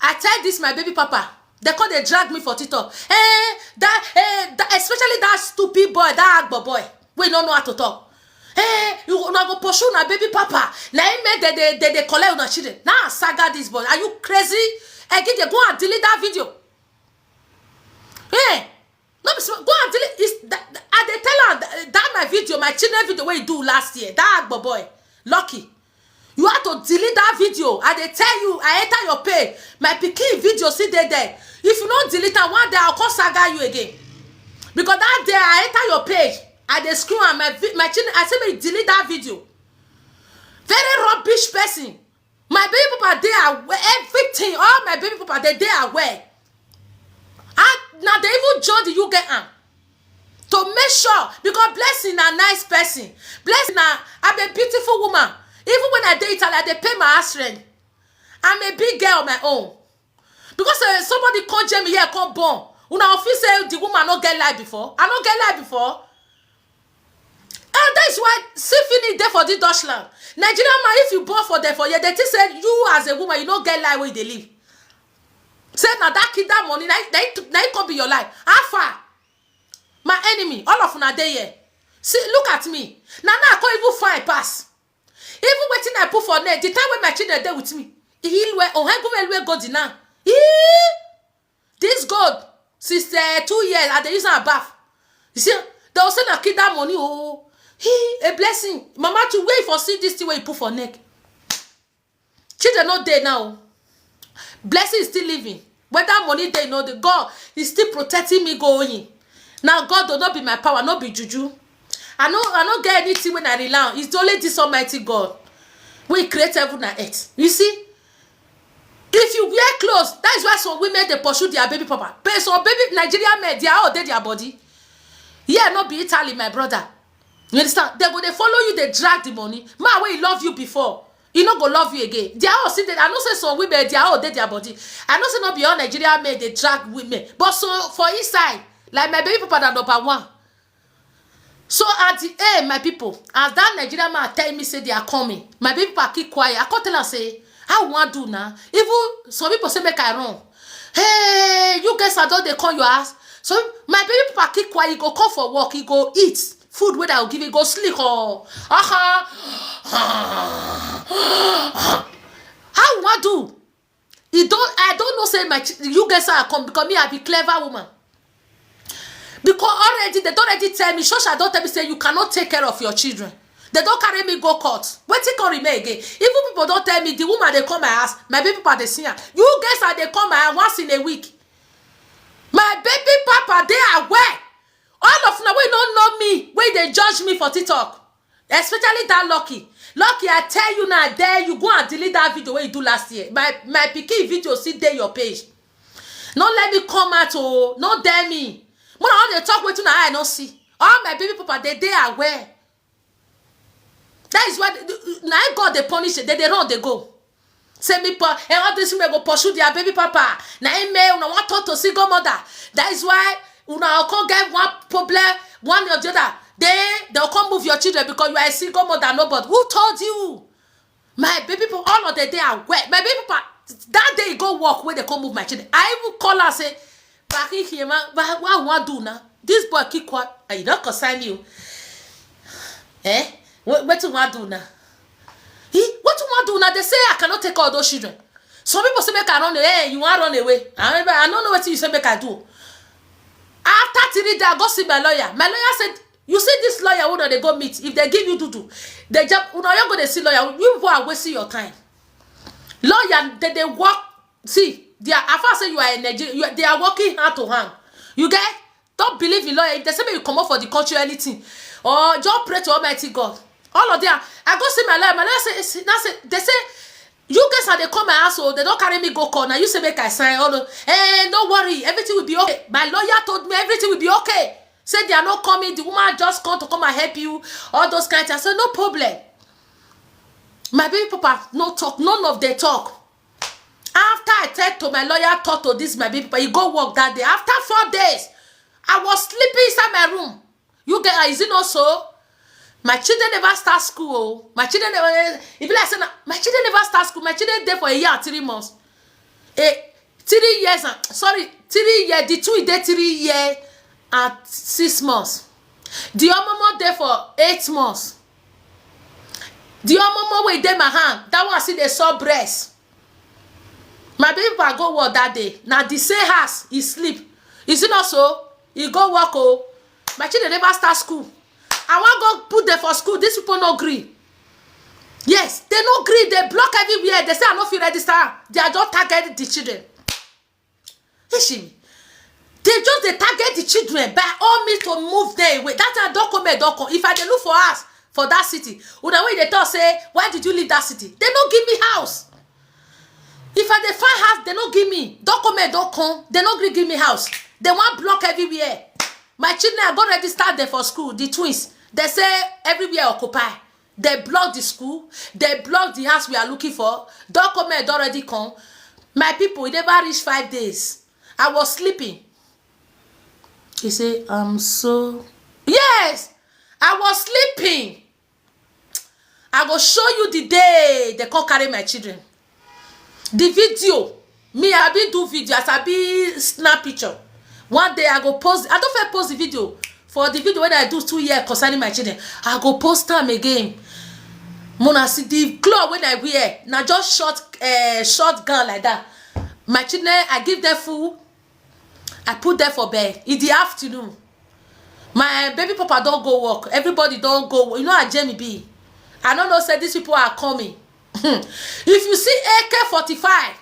I tell this my baby papa. They come dey drag me for TikTok. Hey, that, hey, that, especially that stupid boy, that Agbo boy. We no know how to talk. Hey, you una go pursue na baby papa. Na him make they they they, they collect una children. Now I saga this boy. Are you crazy? Again, they go and delete that video. Hey, no be small. Go and delete. Is that, that- I dey tell am that, that my video, my children video wey you do last year. That Agbo boy, lucky. You have to delete that video. I dey tell you, I enter your page. My pikin video still dey there. If you no delete am, one day I'll come saga you again. Because that day I enter your page, I dey screw am. My vi- my children, I say make you delete that video. Very rubbish person. My baby papa dey aware. Everything, all my baby papa dey dey aware. And now they even join the U K am to make sure because blessing na nice person. Blessing na I'm a beautiful woman. Even when I dey Italy, I dey pay my house rent. I'm a big girl on my own. Because uh, somebody come jam me here, come born. Una fit say the woman no get life before. I no get life before. And that is why see finish there for the Dutchland. Nigerian man, if you born for there for here, they think say you as a woman, you no get life where they live. Say now that kid that money, now, now, now it could be your life. How far? My enemy, all of una dey here. See, look at me. Now now I can't even find pass. Even wetin I put for net, the time when my children dey with me, he well, oh, I go well, well, God now. He, this God, since uh, two years, I dey use am bath. You see, they will say na kid that money, oh, he a blessing. Mama too, where you for see this thing where you put for neck? Children no dey now. Blessing is still living. Whether money dey no dey, God is still protecting me going. Now God will not be my power, not be juju. I know I don't get anything when I rely on. It's only this Almighty God. We create heaven and earth. You see, if you wear clothes, that is why some women they pursue their baby papa. But some baby Nigerian men, they are all dead their body. Yeah, not be Italy, my brother. You understand? They go they follow you, they drag the money. Man, when he love you before, E no go love you again. Their own still dey. I know say some women, their own dey their body. I know say no be all Nigeria men dey drag women, but so for inside, like, my baby papa na number one. So at the end, my people, as that Nigerian man tell me say they are coming, my baby papa keep quiet. I come tell am say, "How we wan do now?" Even some people say make I run. "Hey, you guys are don dey come your house." So my baby papa keep quiet. He go come for work. He go eat food wey I go give. He go sleep. Oh, uh-huh. How we wan do? E don, I don know say my ch- you guys are come because me, I be clever woman. Because already, they don already tell me, Shosha don tell me say you cannot take care of your children. They don carry me go court. Wetin come remain again? Even people don tell me the woman dey come my house, my baby papa dey see am. You guys are dey come my house once in a week. My baby papa dey aware. All of una wey no know me, wey dey judge me for TikTok, especially that Lucky. Lucky, I tell you now, I dare you, go and delete that video wey you do last year. My my pikin video still dey your page. No let me come out, oh, no dare me. When I dey talk wetin I no see. All my baby papa, they dey aware. That is why the- the- na im God dey punish. They dey run, they go. Say me, pa, and all these women go pursue their baby papa. Na im make una wan turn to single mother. That is why una come get one problem, one or the other. Then they'll come move your children because you are a single mother. Nobody who told you? My baby people, all of them, they are wet. My baby papa, that day he go work where they come move my children. I even call her say, "Back in here, man, why why we wan do now? This boy keep quiet. And you don't concern you." Eh? What what you want do now? He what you want do now? They say I cannot take all those children. Some people say make I run away. Hey, you want run away? I remember, I don't know what you say make I do. After three days, I go see my lawyer. My lawyer said, "You see this lawyer wey una dey go meet, if they give you dudu, they jump, una you go dey see lawyer. You people are wasting your time." Lawyer, they dey work. See, they are, I feel say you are in Nigeria. You, are- they are working hand to hand. You get? Don't believe in lawyer. If they say make you come out for the country or anything, or just pray to Almighty God. All of them. I go see my lawyer. My lawyer say, see, now say they say, "You guys are they come my house, so they don't carry me go court. Now you say make I sign all the hey, no worry, everything will be okay." My lawyer told me everything will be okay. Say they are not coming. The woman just come to come and help you. All those kinds. I said, "No problem." My baby papa, no talk. None of they talk. After I tell to my lawyer, talk to this my baby papa, he go work that day. After four days, I was sleeping inside my room. You get, is it not so? My children never start school. Oh. My children never, if like say na, my children never start school. My children there for a year and three months. Eh, three years and, sorry, three years. The two dey three years and six months. The omomo there for eight months. The omomo wey dey my hand, that one see the sore breast. My baby papa go work that day. Now the same house, he sleep. Is it not so? He go work. Oh, my children never start school. I wan go put them for school. These people no gree. Yes, they no gree. They block everywhere. They say I no fit register. They are just target the children. Ishimi. They just dey target the children by all means to move them away. That time document don come. If I dey look for house for that city, una wey dey talk say, "Why did you leave that city?" They no give me house. If I dey find house, they no give me. Document don come. They no gree give me house. They wan block everywhere. My children, I go register them for school. The twins, they say everywhere occupy. They block the school. They block the house we are looking for. Document don already come. My people, e never reach five days. I was sleeping. He say, "I'm so," yes, I was sleeping. I go show you the day they come carry my children. The video, me, I be do video, as I be snap picture. One day I go post, I don't fit post the video. For the video wey I do two years concerning my children, I go post am again. Mona see the cloth wey I wear, na just short, eh, short gown like that. My children, I give them food, I put them for bed. In the afternoon, my baby papa don go work. Everybody don go. You know how Jamie be. I no know say these people are coming. If you see A K forty-five,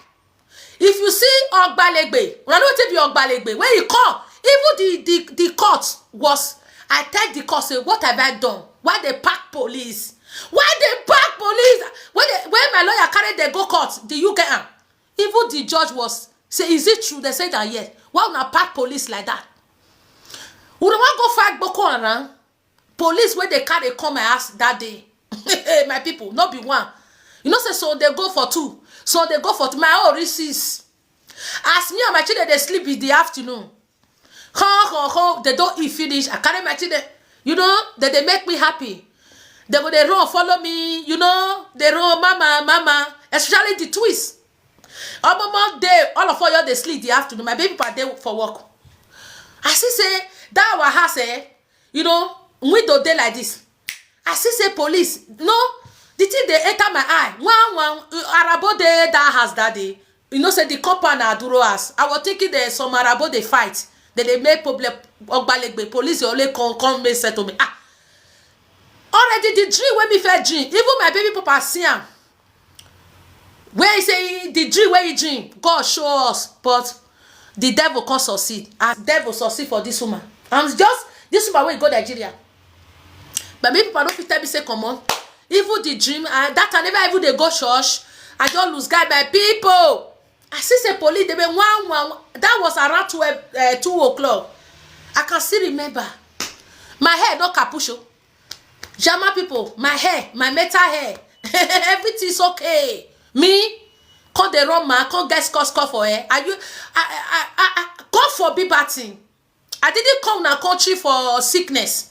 if you see Ogbalegbe, una know wetin be Ogbalegbe? When he come, even the, the, the court was, I tell the court say, "What have I done? Why they pack police? Why they pack police?" When they, when my lawyer carry them go court, the U K am. Even the judge was say, "Is it true?" They say that yes. Why una pack police like that? Una wan go fight Boko Haram? Police wey they carry come my house that day. My people, no be one. You know say some dey go for two, some dey go for three. My own reach six. As me and my children dey sleep in the afternoon, come come come, they don eat finish. I carry my children, you know, they dey make me happy. They go dey run follow me, you know, they run, "Mama, mama," especially the twins. Omomo dey, all of us just dey sleep the afternoon. My baby papa dey for work. I see say that our house, eh, you know, window dey like this. I see say police, no, the thing dey enter my eye. One one, uh, Arabo dey that house that day. You know say the compound na Aduro house. I was thinking there's some Arabo dey fight. They dey make problem. Ogbalegbe, police dey only come, come make settlement. Ah, already the dream wey me first dream, even my baby papa see am. Where he say the dream wey he dream, God show us, but the devil come succeed. As devil succeed for this woman. I'm just, this woman wey go Nigeria. But me people no fit tell me say comot. Even the dream, and that I never even dey go church. I don lose guy, my people. I see say police dey be one one. That was around twelve, uh, two o'clock. I can still remember. My hair no capucho. Jama people, my hair, my metal hair, everything's okay. Me, come dey run ma, come get score score for hair. Are you, I, I, I, I, God forbid bad thing. I didn't come na country for sickness.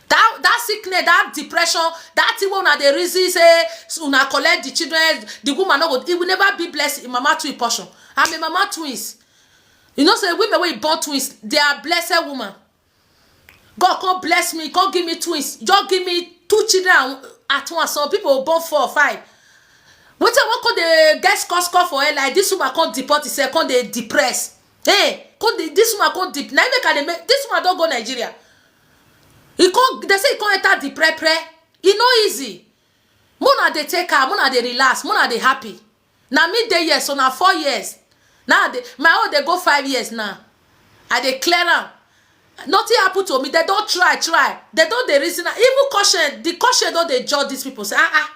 That, that sickness, that depression, that thing wey una dey reason say, so una collect the children, the woman no go, it will never be blessed in mama twin portion. I'm a mama twins. You know say women wey born twins, they are blessed woman. God come bless me, come give me twins, just give me two children at once. Some people born four or five. Wetin I wan come dey get score score for hair like this woman come deport herself, come dey depress. Hey, come dey, this woman come deep. Na im make I dey make, this woman don go Nigeria. E come, they say e come enter the pre pre. E no easy. Mona dey take am, Mona dey relax, Mona dey happy. Na me dey here, so na four years. Now they, my own dey go five years now. I dey clear am. Nothing happen to me. They don try, try. They don dey reason am. Even caution, the caution don dey judge these people. Say, ah, ah.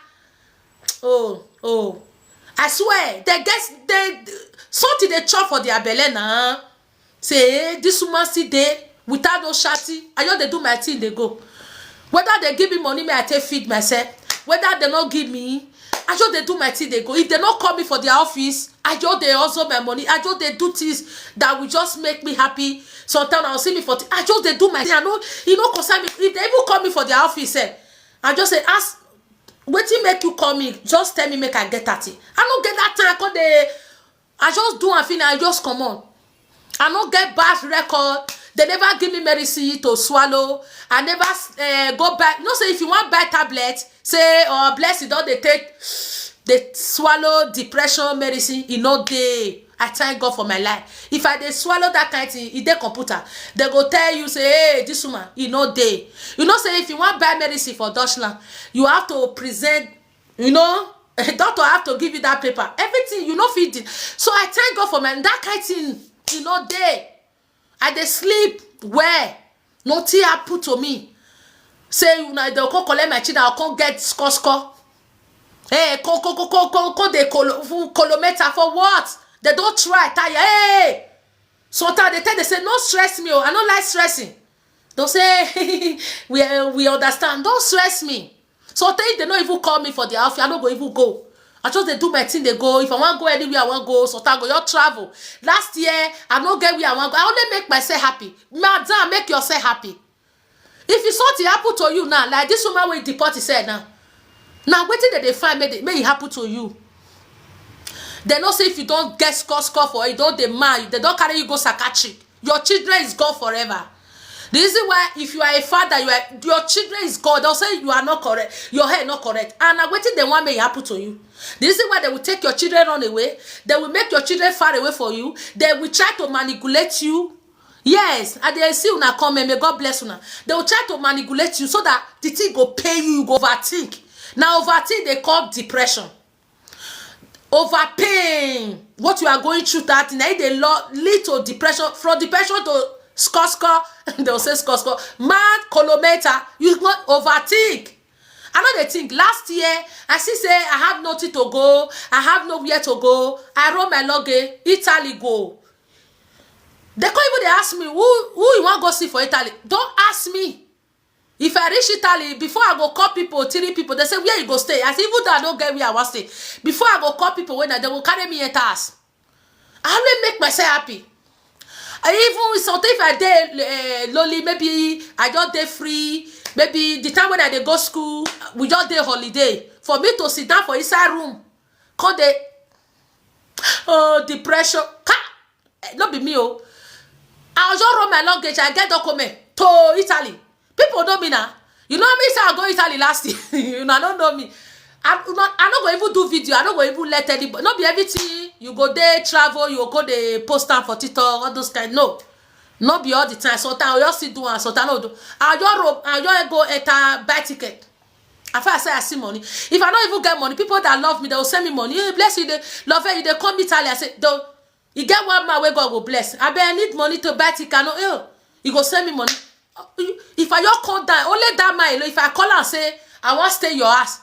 Oh, oh. I swear, they get, they, something dey chop for their belle now. Say, eh, this woman still dey without no shati. I just dey do my thing, dey go. Whether they give me money, me I take feed myself. Whether they no give me, I just dey do my thing, dey go. If they no call me for their office, I just dey hustle my money. I just dey do things that will just make me happy. Sometimes I'll see me for th- I just dey do my thing. I know, e no concern me. If they even call me for their office, eh, I just say, "Ask, wetin make you call me? Just tell me make I get thirty." I no get that time. I come dey, I just do am finish, I just comot. I no get bad record. They never give me medicine to swallow. I never, eh, go buy. You know say if you wan buy tablet, say, or blessing don dey take dey swallow depression medicine, e no dey. I thank God for my life. If I dey swallow that kind thing, e dey computer. They go tell you say, "Hey, this woman, e no dey." You know say if you wan buy medicine for Dutchland, you have to present, you know, doctor have to give you that paper. Everything, you no fit do. So I thank God for my, that kind thing, e no dey. I dey sleep well. Nothing happen to me. Say una dey come collect my children, I come get score score. Hey, come, come, come, come, come, come, they colo-, fu-, colometer for what? They don try, tire. Hey! Sometimes they tell, they say, "No stress me, oh, I no like stressing." They say, "We, uh, we understand. Don't stress me." Sometimes they no even call me for their office, I no go even go. I just dey do my thing, dey go. If I wan go anywhere, I wan go. Sometimes I go just travel. Last year, I no get where I wan go. I only make myself happy. Madam, make yourself happy. If you something happen to you now, like this woman wey deport herself now, now wetin dem dey find make dey, make e happen to you? Dem know say if you don get score score for, you don dey mad, dem don carry you go psychiatric, your children is gone forever. The reason why, if you are a father, you are, your children is gone, they'll say you are not correct, your hair not correct, and na wetin dem wan make e happen to you. The reason why they will take your children run away, they will make your children far away from you, they will try to manipulate you. Yes, I dey see una comment, may God bless una. They will try to manipulate you so that the thing go pay you, you go overthink. Now overthink they call depression. Over pain, what you are going through that thing, na e dey lo-, lead to depression. From depression to score score, they will say score score. Mad colometer, you go overthink. I no dey think. Last year, I see say I have nothing to go, I have nowhere to go. I roll my luggage, Italy go. They come even dey ask me, "Who, who you wan go see for Italy?" Don't ask me. If I reach Italy, before I go call people, three people, they say, "Where you go stay?" I say, "Even though I don't get where I want stay, before I go call people, when I, they will carry me enter house." I always make myself happy. I even sometimes if I dey uh, lonely, maybe I just dey free. Maybe the time when I dey go school, we just dey holiday. For me to sit down for inside room, come dey oh depression. Ka! Eh, no be me oh. I just run my luggage. I get document to Italy. People know me now. You know me say I go Italy last year. You know, I don't know me. I, you know, I no go even do video. I no go even let anybody. No be everything you go dey travel, you go dey post am for TikTok, all those kind. No, no be all the time. Sometimes I just sit do and sometimes I no do. I just rope, I just go enter buy ticket. I feel say I see money. If I don't even get money, people that love me, they will send me money. Hey, bless you, they love you, they come Italy. I say, though, you get one man where God will bless. I bet I need money to buy ticket. No, oh, you go send me money. You- If I just come down, only that man alone, if I call and say, "I want stay your house,"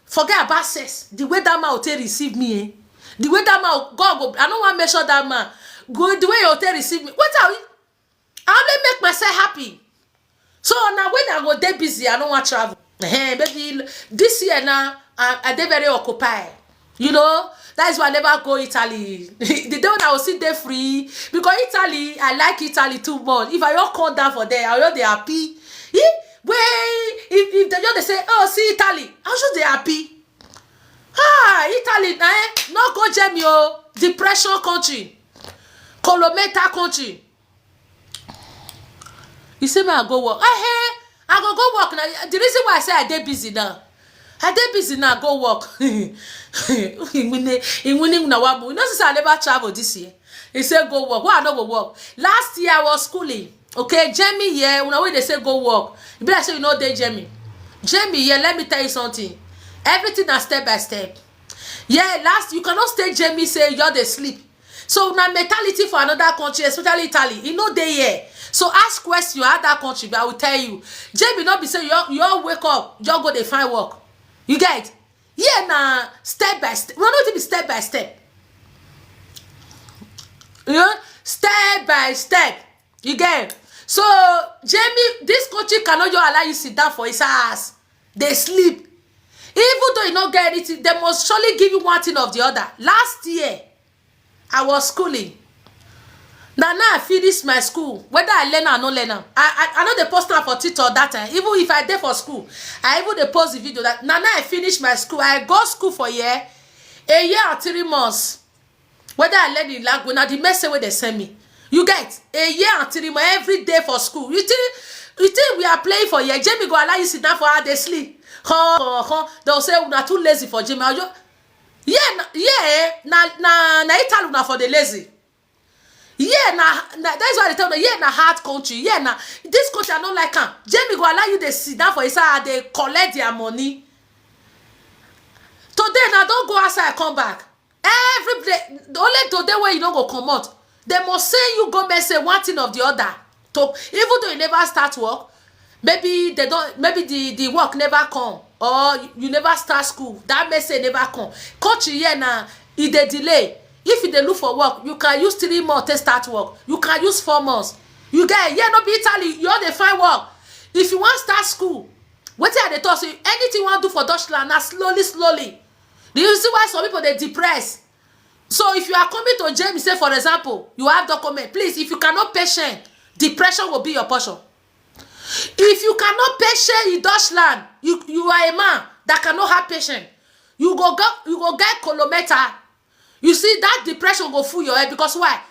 forget about sex. The way that man will take receive me, eh? The way that man, God go, I don't want measure that man. Go the way you take receive me. What are we? I only make myself happy. So now when I go dey busy, I don't want travel. Hey, baby, this year now, I, I dey very occupied. You know, that is why I never go Italy. The day when I will sit there free, because Italy, I like Italy too much. If I don't come down for there, I will dey happy. Eh? Where if, if they just dey say, "Oh, see Italy," I should dey happy. Ah, Italy, eh? No go Jamie, oh, depression country, colomenta country. You say me I go work. Eh, hey, I go go work now. The reason why I say I dey busy now, I dey busy now. Go work. Iwini, iwini na wabu. You know, since I never travel this year. He said go work. Why I no go work? Last year I was schooling. Okay, Jamie here. When I they say go work, you better say you know they Jamie. Jamie here. Let me tell you something. Everything na step by step. Yeah, last you cannot stay Jamie say you're the sleep. So na mentality for another country, especially Italy. You know they here. So ask question at that country, but I will tell you. Jamie not be say you you all wake up, you all go dey find work. You get? Yeah, na step by step. We not be step by step. You know, step by step. You get? So Jamie, this country cannot just allow you sit down for his ass. They sleep. Even though you not get anything, they must surely give you one thing of the other. Last year, I was schooling. Now now I finish my school. Whether I learn or no learn am. I I, I know they post am for TikTok that time. Even if I dey for school, I even dey post the video that now now I finish my school. I go school for year, a year and three months. Whether I learn the language, now the message where they send me. You get a year and three months every day for school. You think you think we are playing for year? Jamie go allow you sit down for how they sleep. Huh, huh, huh. They'll say we're too lazy for Jamie. I'll just, yeah, na, yeah, na na na Italy na for the lazy. Yeah, na, na that's why they tell me. Yeah, na hard country. Yeah, na this country I don't like am. Jamie go allow you they sit down for inside. They collect their money. Today now don't go outside come back. Every day, the only today where you don't go come out, they must say you go mess say one thing of the other. To even though you never start work, maybe they don't maybe the the work never come or you, you never start school, that message never come. Country here now, if they delay, if you dey look for work, you can use three months to start work, you can use four months. You get here no be Italy, you all dey find work. If you want start school, wetin I dey talk say anything you wan do for Dutchland na slowly slowly. The reason why some people dey depress. So if you are coming to James, say for example, you have document, please, if you cannot patient, depression will be your portion. If you cannot patient in Dutchland, you you are a man that cannot have patient. You go go you go get colometa. You see that depression go full your head because why?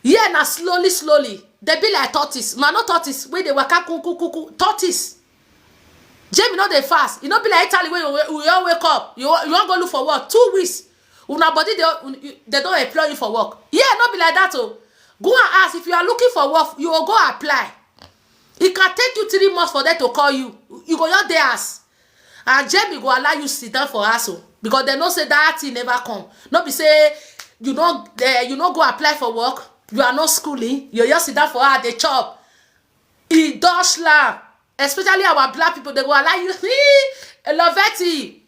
Yeah, na slowly slowly. They be like tortoise. No, not tortoise. Where they waka ku ku ku ku tortoise. Jamie not dey fast. You know be like Italy where you, you all wake up. You you all go look for work. Two weeks. Una body they you- they don't employ you for work. Yeah, not be like that oh. Go and ask if you are looking for work, you will go apply. It can take you three months for them to call you. You go your day ass. And Jamie go allow you sit down for house oh, because they know say that thing never come. No be say you no uh, you no go apply for work, you are not schooling, you just sit down for house dey chop. In Dutchland, especially our black people, they go allow you. Loveti,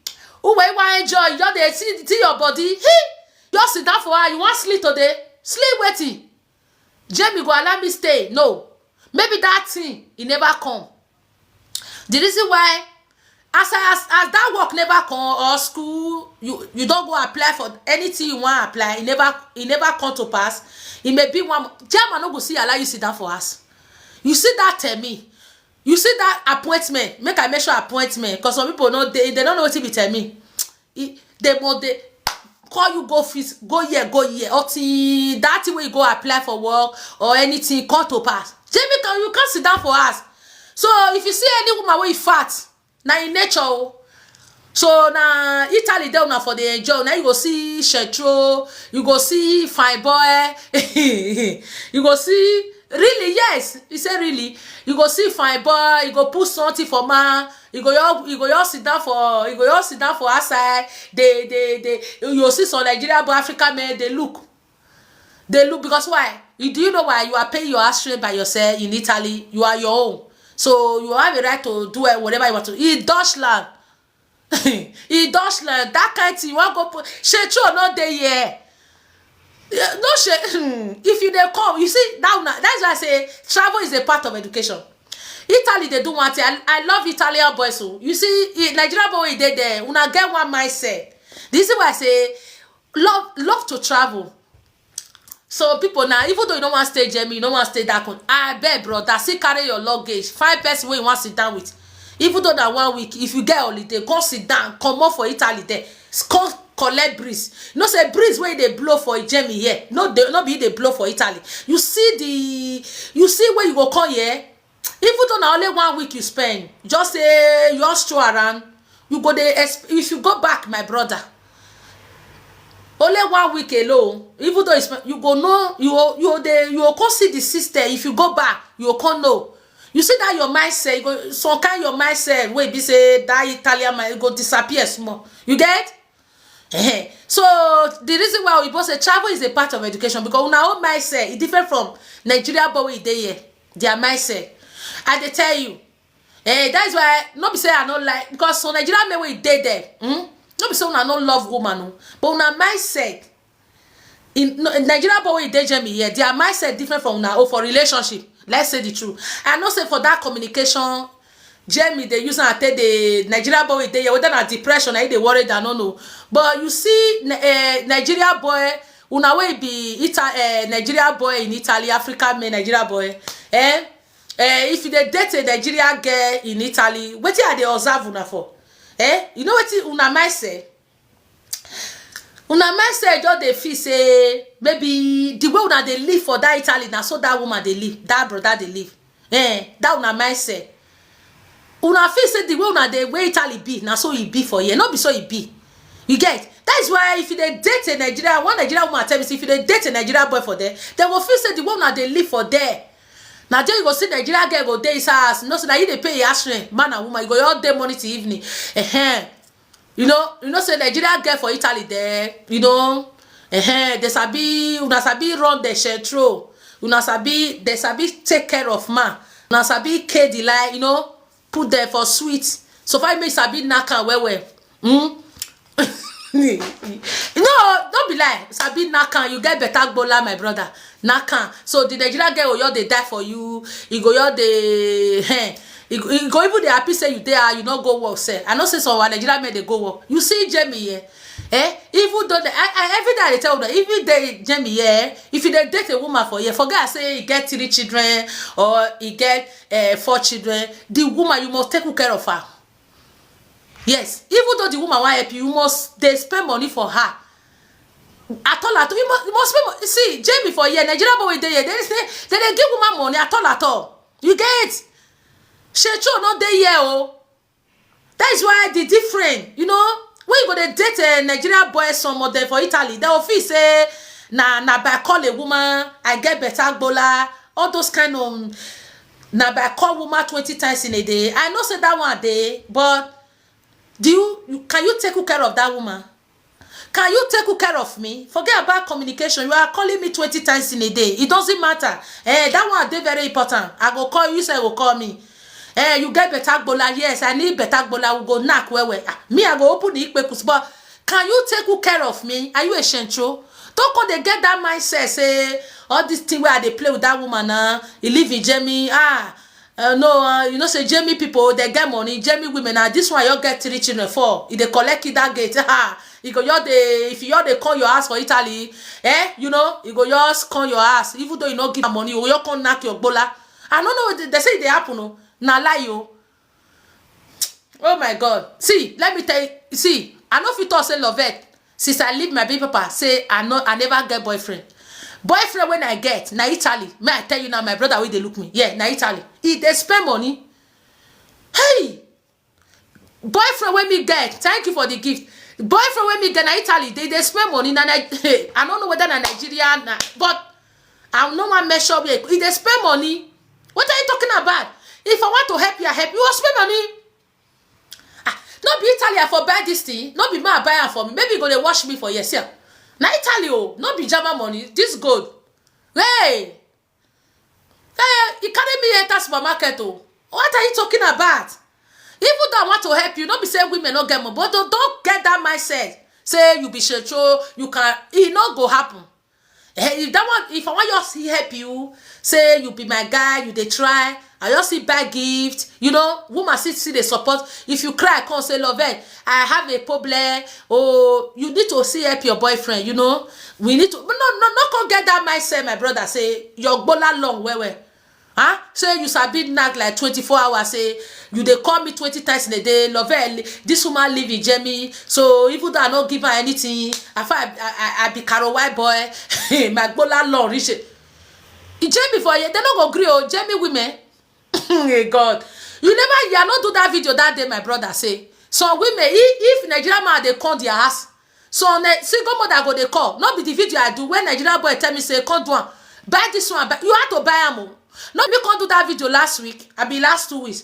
who wey wan enjoy, you just dey see see your body. Hee, just sit down for house, you wan sleep today? Sleep wetin? Jamie go allow me stay? No. Maybe that thing e never come. The reason why, as I, as, as that work never come, or school, you, you don't go apply for anything you want apply, it never, it never come to pass. It may be one, chairman no go see allow you sit down for us. You see that tell me, you see that appointment, make I make sure appointment, because some people no, they, they don't know what to be tell me. E, they must they call you go fit, go here, go here, until that thing wey you go apply for work or anything come to pass. Jamie, can you come sit down for us? So if you see any woman wey fat, na in nature o. So na Italy dey una for dey enjoy. Now you go see Shetro, you go see fine boy, you go see, really, yes, he say really. You go see fine boy, you go put something for man, you go all, you go all sit down for, you go all sit down for outside. They they they you go see some Nigerian boy, African men, they look. They look because why? You, do you know why? You are paying your house rent by yourself in Italy. You are your own. So you have a right to do whatever you want to. In Dutchland, in Dutchland, that kind thing, you want go put, Shetro no dey here. Yeah, no shame. If you dey come, you see, that una, that's why I say travel is a part of education. Italy, they do one thing. I, I love Italian boys. So you see, Nigerian boy, they there. Una get one mindset. This is why I say love, love to travel. So people now, even though you don't want to stay Germany, you don't want to stay that one, I beg, brother, see, carry your luggage, find person where you want to sit down with. Even though that one week, if you get holiday, come sit down, come up for Italy there, come collect breeze. You know say breeze where they blow for Germany here, no, they no be they blow for Italy. You see the, you see where you go come here. Even though na only one week you spend, just say you just stroll around, you go dey exp-, if you go back, my brother, only one week alone, even though it's, you go know, you go, you go dey, you go come see the system. If you go back, you go come know. You see that your mindset, you go, some kind your mindset wey be say that Italian mind go disappear small. You get? Ehen. So the reason why Oyibo say travel is a part of education, because una own mindset is different from Nigeria boy wey dey here. Their mindset, I dey tell you. Eh, that is why, no be say I no like, because some Nigerian men wey dey there, hmm? No be say una no love woman o, but una mindset in, no, Nigerian boy wey dey Germany here, their mindset different from una own for relationship. Let's say the truth. I know say for that communication, Germany, they use am take the Nigerian boy wey dey here, whether na depression, na e dey worry, I no know. But you see, Ni-, eh, Nigerian boy, una wey be Ita-, eh, Nigerian boy in Italy, African men, Nigerian boy, eh? Eh, if you dey date a Nigerian girl in Italy, wetin I dey observe una for? Eh? You know wetin una mindset? Una mindset just dey feel say maybe the way una dey live for that Italy, na so that woman dey live, that brother dey live. Eh, that una mindset. Una feel say the way una dey, way Italy be, na so e be for here. No be so e be. You get? That is why if you dey date a Nigerian, one Nigerian woman tell me say if you dey date a Nigerian boy for there, they go feel say the way una dey live for there, na there you go see Nigerian girl go dey inside house. You know say na you dey pay your house rent, man and woman. You go all day morning till evening. Ehen. You know, you know say Nigerian girl for Italy there, you know, ehen, they sabi, una sabi run the shetro, una sabi, they sabi take care of man, una sabi care the lie, you know, put them for sweet. So far, make sabi knack am well well. Hmm? No, don't be lie. Sabi knack am, you get better gbola, my brother. Knack am. So the Nigerian girl go just dey die for you. E go just dey, eh, e go, e go even dey happy say you dey, ah, you no go work sef. I know say some of our Nigerian men dey go work. You see Jamie here, eh? Even though the, I, I, every day I dey tell una, even the Jamie here, if you dey date a woman for here, forget I say e get three children or e get, eh, four children. The woman, you must take good care of her. Yes, even though the woman wan help you, you must dey spend money for her. At all, at all, you must, you must spend mo-, see, Jamie for here, Nigerian boy wey dey here, they say they dey give woman money at all, at all. You get? Shetro no dey here o. That is why the different, you know, when you go dey date a Nigerian boy, some of them for Italy, they will feel say na, na by call a woman, I get better gbola, all those kind of, na by call woman twenty times in a day. I know say that one dey, but do you, you, can you take good care of that woman? Can you take good care of me? Forget about communication. You are calling me twenty times in a day. It doesn't matter. Eh, that one dey very important. I go call you, say you go call me. Eh, you get better gbola. Yes, I need better gbola. We go knack well well. Ah, me, I go open the ikpekus. But can you take good care of me? Are you a shencho? Don't come dey get that mindset say all this thing where I dey play with that woman now, he live in Germany. Ah, Uh, no, uh, you know say Jamie people, they get money. Jamie women, now this one, you get three children, four. If they collect it that gate, ha, you go, you dey, if you dey call your house for Italy, eh, you know, you go just call your house, even though you no give her money, you go just come knock your gbola. I don't know, they, they say they happen, no, na lie, yo. Oh my God. See, let me tell you, see, I no fit talk say Lovette. Since I leave my baby papa, say I no, I never get boyfriend. Boyfriend when I get, na Italy. May I tell you now, my brother, wey dey look me. Yeah, na Italy. He dey spend money. Hey! Boyfriend wey me get, thank you for the gift. Boyfriend wey me get, na Italy. They dey spend money. Na Ni-, I don't know whether na Nigeria, na, but I no wan measure where. He dey spend money. What are you talking about? If I want to help you, I help you. You go spend money. Ah, no be Italy I for buy this thing. No be man buy am for me. Maybe you go dey wash me for years. Yeah. Na Italy, oh, no be German money. This gold. Hey! Hey, he carry me enter supermarket, oh. What are you talking about? Even though I want to help you, no be say women no get money, but don't, don't get that mindset. Say you be shecho, you can, e no go happen. Eh, if that one, if I want just help you, say you be my guy, you dey try, I just see buy gift, you know, woman still, still dey support. If you cry, come say, "Lovette, I have a problem." Oh, you need to see help your boyfriend, you know. We need to, no, no, no, come get that mindset, my brother. Say your gbola long well, well. Huh? Say you sabi knack like twenty-four hours. Say you dey call me twenty times in a day. "Lovette, this woman live in Jamie. So even though I no give her anything, I, fi- I, I, I be Carol White boy." My gbola long reach. Jamie for here, they no go gree, oh, Jamie women. Hey God, you never, you no do that video that day, my brother. Say some women, if, if Nigerian man dey come their house, so ne, single mother go dey call. No be the video I do when Nigerian boy tell me say, "Come do am, buy this one, buy," you have to buy am, oh. No, me come do that video last week. I be last two weeks.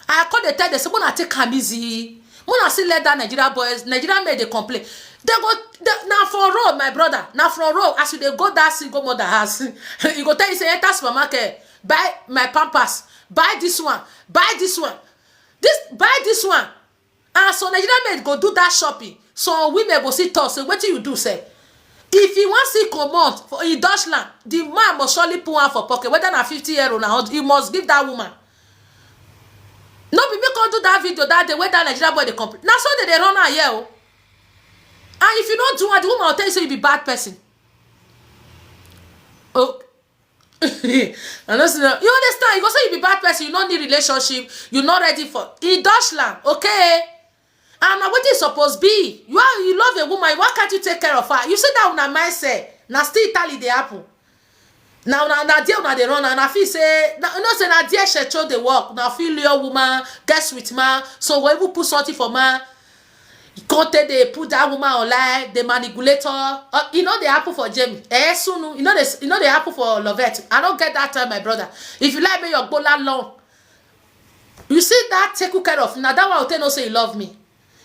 I come dey tell them say, "Mona take am easy. Mona still let that Nigerian boys, Nigerian men dey complain." They go, they, na for road, my brother. Na for road. As you dey go that single mother house, you go tell you say, "Enter supermarket, buy my pampers, buy this one, buy this one, this, buy this one." And some Nigerian men go do that shopping. Some women go see talk say, "Wetin you do, sir?" If he wan see comot for in Dutchland, the man must surely put am for pocket. Whether na fifty euro, na hundred, he must give that woman. No be me come do that video that day wey that Nigerian boy dey complain. Na so they dey run am here, oh. And if you no do am, the woman will tell you say you be bad person. Oh, I no see. You understand? You go say you be bad person. You no need relationship. You not ready for in Dutchland, okay? And na wetin e suppose be. You are, you love a woman. Why can't you take care of her? You see that una mindset. Na still Italy dey happen. Now, na, na there una dey run, and I feel say, na, you know say na there shecho dey work. Na feel your woman, get sweet man. So we even put something for man. Come take dey put that woman online, dey manipulate her. Uh, e no dey happen for Jamie. Eh, soon, e no dey, e no dey happen for Lovette. I no get that time, my brother. If you like me, your gbola long. You see that take good care of, na that one will tell know say you love me.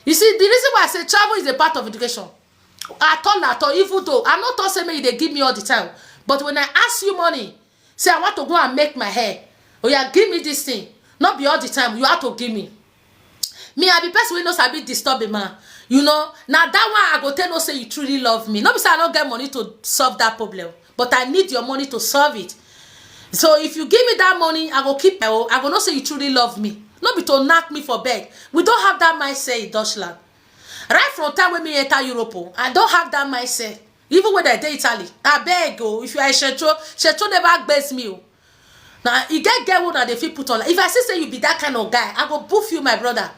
You see, the reason why I say travel is a part of education. At all, at all, even though I no talk say make you dey give me all the time, but when I ask you money, say I want to go and make my hair, oh yeah, give me this thing. Not be all the time you have to give me. Me, I be person wey no sabi disturb a man. You know, na that one I go tell know say you truly love me. No be say I no get money to solve that problem, but I need your money to solve it. So if you give me that money, I go keep my own. I go know say you truly love me. No be to knock me for bed. We don't have that mindset in Dutchland. Right from time when me enter Europe, oh, I don't have that mindset. Even when I dey Italy, I beg, oh, if you are a shecho, shecho never gbase me, oh. Now, e get girl wey una dey fit put on. If I see say you be that kind of guy, I go boof you, my brother.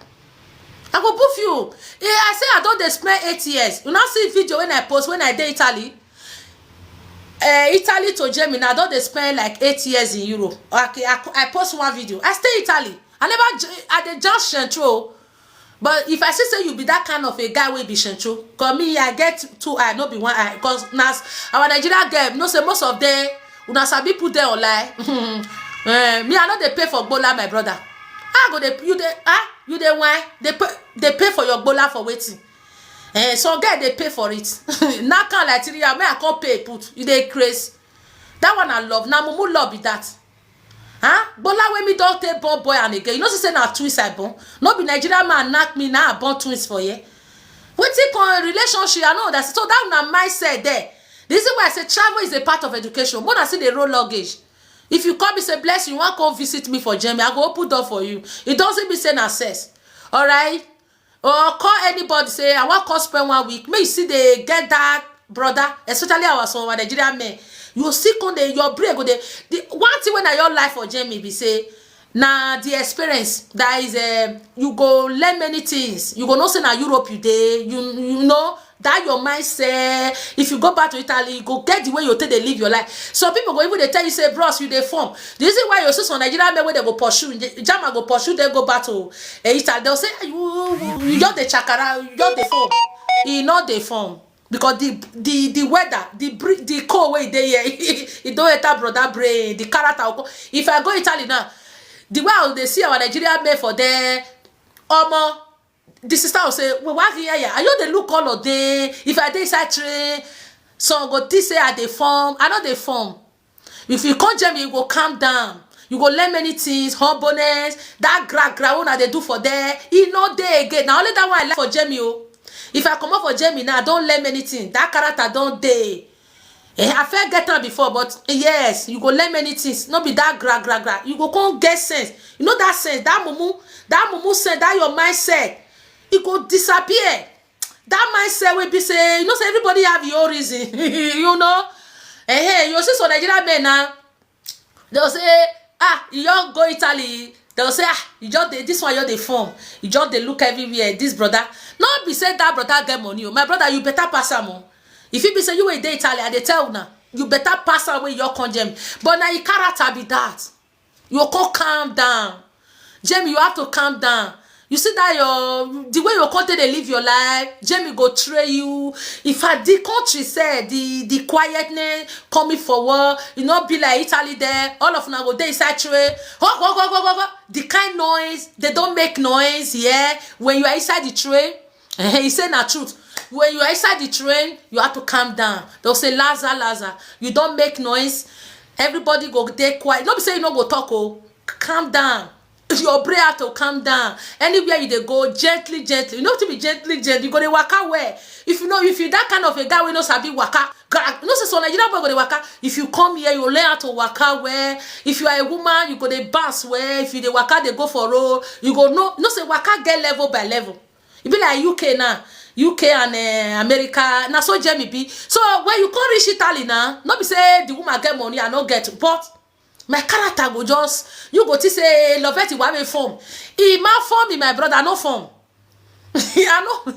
I go boof you. Eh, I say I don dey spend eight years. You now see video when I post when I dey Italy. Eh, Italy to Germany, I don dey spend like eight years in Europe. Okay, I, I post one video. I stay Italy. I never, j- I dey just central. But if I see say you be that kind of a guy wey be central, cause me, I get two eye, no be one eye. Cause na s- our Nigerian girl, you know say most of them, una sabi put them online. Eh, me, I no dey pay for gbola, my brother. I go dey, you dey, ah, you dey why? They pay, they pay for your gbola for waiting. Eh, some girl dey pay for it. Now can like three years, me I come pay put. You dey craze. That one I love. Na mumu love be that. Huh? Gbola wey me don take born boy and again. You know say na twins I born. No be Nigerian man knock me now I born twins for here. Wetin come relationship? I know that. So that na mindset there. The reason why I say travel is a part of education. More than say they roll luggage. If you call me say, "Bless, you wan come visit me for Germany," I go open door for you. It doesn't mean say na sex. Alright? Or call anybody say, "I wan come spend one week." Make you see they get that brother, especially our some our Nigerian men. You see, come dey, your brain go dey. The one thing when I your life for Germany be say, na the experience that is, um, you go learn many things. You go know say na Europe you dey. You you know that your mindset. If you go back to Italy, you go get the way you take dey live your life. Some people go even dey tell you say, "Bros, you dey form." The reason why you see some Nigerian men wey they go pursue, Jama go pursue, they go back to, eh, Italy. They'll say, "Ah, you you just dey chakara, you just dey form." E not dey form. Because the the the weather, the bri- the cold way dey here, e don enter brother brain, the character. Of course, if I go Italy now, the way I dey see our Nigerian men for there, omo, the sister will say, "Well, why here? I just dey look all of them. If I dey inside train, some go think say I dey form. I no dey form." If you come Germany, you go calm down. You go learn many things, humbleness, that gra gra una dey do for there. E no dey again. Na only that one I like for Germany o. If I comot for Germany now, I don learn many things. That character don dey. Eh, I fit get am before, but yes, you go learn many things. No be that gra gra gra. You go come get sense. You know that sense, that mumu, that mumu sense, that your mindset, e go disappear. That mindset wey be say, you know say everybody have your own reason. You know, eh, hey, you see some Nigerian men now, they'll say, "Ah, you just go Italy." They'll say, "Ah, you just dey, this one, you dey form. You just dey look everywhere. This brother." No be say that brother get money o. My brother, you better pass am o. If you be say you wey dey Italy, I dey tell una, you better pass am wey you come Germany. But na your character be that. You go calm down. Jamie, you have to calm down. You see that your, the way you come take dey live your life, Jamie go train you. In fact, the country said the the quietness coming forward, you no be like Italy there. All of una go dey inside train. Ho, ho, ho, ho, ho, ho. The kind noise, they don't make noise, yeah. When you are inside the train, eh, he say na truth. When you are inside the train, you have to calm down. They'll say, "Laza, Laza, you don't make noise." Everybody go dey quiet. No be say you no go talk o. Calm down. Your brain have to calm down. Anywhere you dey go, gently, gently. You know to be gently, gently. You go dey waka well. If you know, if you that kind of a guy wey no sabi waka, gra- you know say some Nigerian boy go dey waka. If you come here, you learn how to waka well. If you are a woman, you go dey bounce well. If you dey waka, dey go for road, you go know, know say waka get level by level. E be like U K now. U K and, eh, America, na so Jamie be. So when you come reach Italy now, no be say the woman get money, I no get, but my character go just, you go think say Lovett wa me form. E ma form me, my brother, I no form. I no.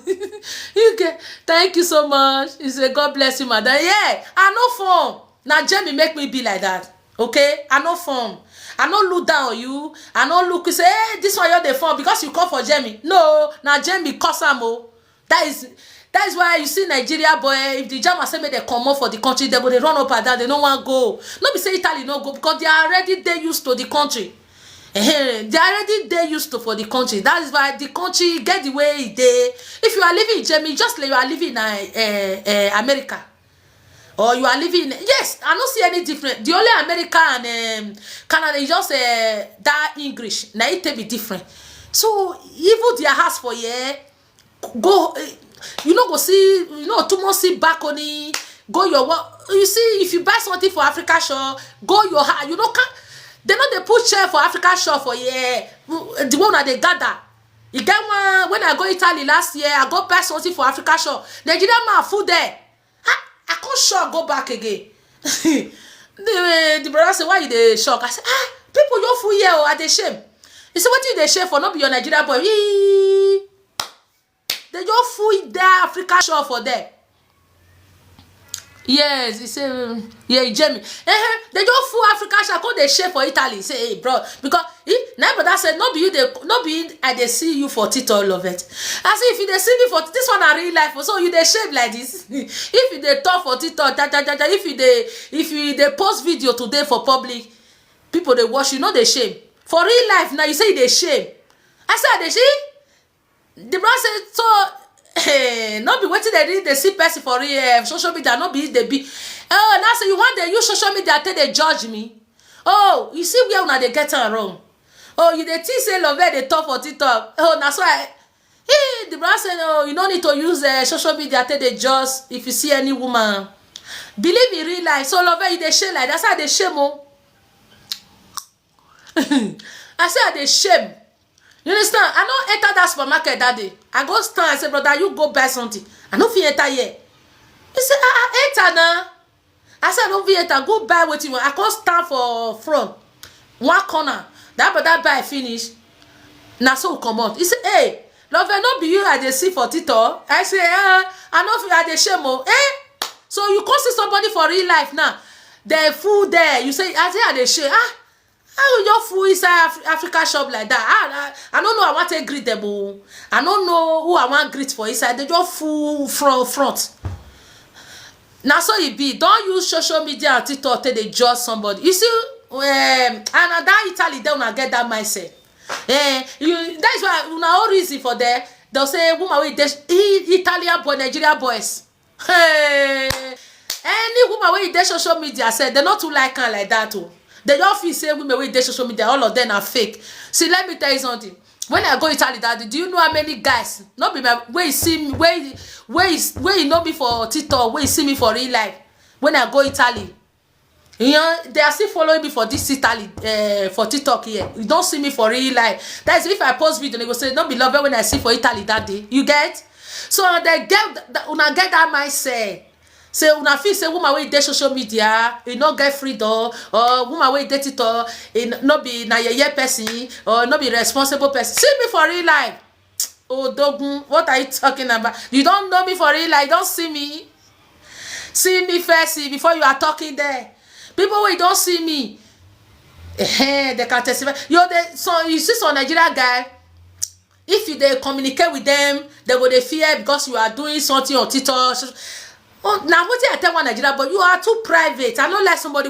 U K, thank you so much. He say, "God bless you, madam." Yeah, I no form. Na Jamie make me be like that. Okay? I no form. I no look down on you. I no look, you say, "Hey, this one, you dey form because you come for Jamie." No, na Jamie cause am o. That is that is why you see Nigeria boy, if the German say make dem comot for the country, they go dey run up and down. They no wan go. No be say Italy no go because they are already dey used to the country. Ehen, they already dey used to for the country. That is why the country get the way e dey. If you are living in Germany, just like you are living in, uh, uh, America, or you are living in, yes, I no see any different. The only America and, um, Canada is just, uh, that English. Na it take be different. So even their house for here, go, eh, you no go see, you no too much see balcony. Go your work. You see, if you buy something for Africa shop, go your house. You no can. They no dey put chair for Africa shop for here. The one that they gather. You get one when I go Italy last year. I go buy something for Africa shop. Nigerian man full there. I, I come shock go back again. The the brother say, "Why you dey shock?" I say, "Ah, people, you full here o, I dey shame." He say, "Wetin you dey shame for? No be your Nigeria boy." He They just full that Africa shop for there. Yes, he say, um, yeah, Jamie. Eh, eh, they just full Africa shop, come dey shame for Italy. Say, "Hey, bro," because he, na brother said, "No be you, they, no be I dey see you for TikTok, Lovett." I say, "If you dey see me for this one, na real life o. So you dey shame like this." If you dey talk for TikTok, ja, ja, ja, ja, if you dey, if you dey post video today for public, people dey watch you, no dey shame. For real life now, you say you dey shame. I say I dey shame. The brother say, "So, hey, no be wetin they did, they see person for real, eh, social media, no be it they be." Oh, now say you want they use social media take they judge me. Oh, you see where una they get am wrong. Oh, you dey think say Lovett dey talk for TikTok. Oh, na so I, he, the brother say, "No, you no need to use, uh, social media take they judge if you see any woman. Believe in real life." So Lovett, you dey shame like that. That's how they shame o. I say I dey shame. You understand? I no enter that supermarket that day. I go stand, I say, "Brother, you go buy something. I no fit enter here." He say, "Ah, ah, enter now." I say, "I no fit enter. Go buy wetin you want." I come stand for front, one corner. That brother buy finish. Na so we comot. He say, "Hey, Love, no be you I dey see for TikTok?" I say, "Eh, I no fit, I dey shame o." Eh? So you come see somebody for real life now. They full there. You say, I say, "I dey shame." Ah, how you just full inside Af- Africa shop like that? I, I, I don't know. I want to greet them. Oh. I don't know who I want greet for inside. They just full front front. Now so e be. Don't use social media and TikTok till they judge somebody. You see, um, and na that Italy, they una get that mindset. Eh, you, that is why una all reason for there. They'll say woman with this Italian boy, Nigerian boys. Hey, any woman wey dey social media say they not too like her like that. Oh, they don't feel say women wey dey social media, all of them are fake. See, let me tell you something. When I go Italy that day, do you know how many guys? Not be my way see me, way way way you know me for TikTok, way you see me for real life. When I go Italy, you know, they are still following me for this Italy, uh, for TikTok here. You don't see me for real life. That's if I post video, they go say, "Don't be Love, when I see for Italy that day." You get? So they get that, una get that mindset. Say una feel say woman wey dey social media, e no get freedom, or woman wey dey TikTok, e n- no be na yeye person, or no be responsible person. See me for real life. Odogun, what are you talking about? You don't know me for real life. You don't see me. See me first before you are talking there. People wey don't see me, eh, they can testify. You they so you see some Nigerian guy. If you they communicate with them, they go they fear because you are doing something on TikTok. Oh, now what I tell one Nigerian, but you are too private. I don't like somebody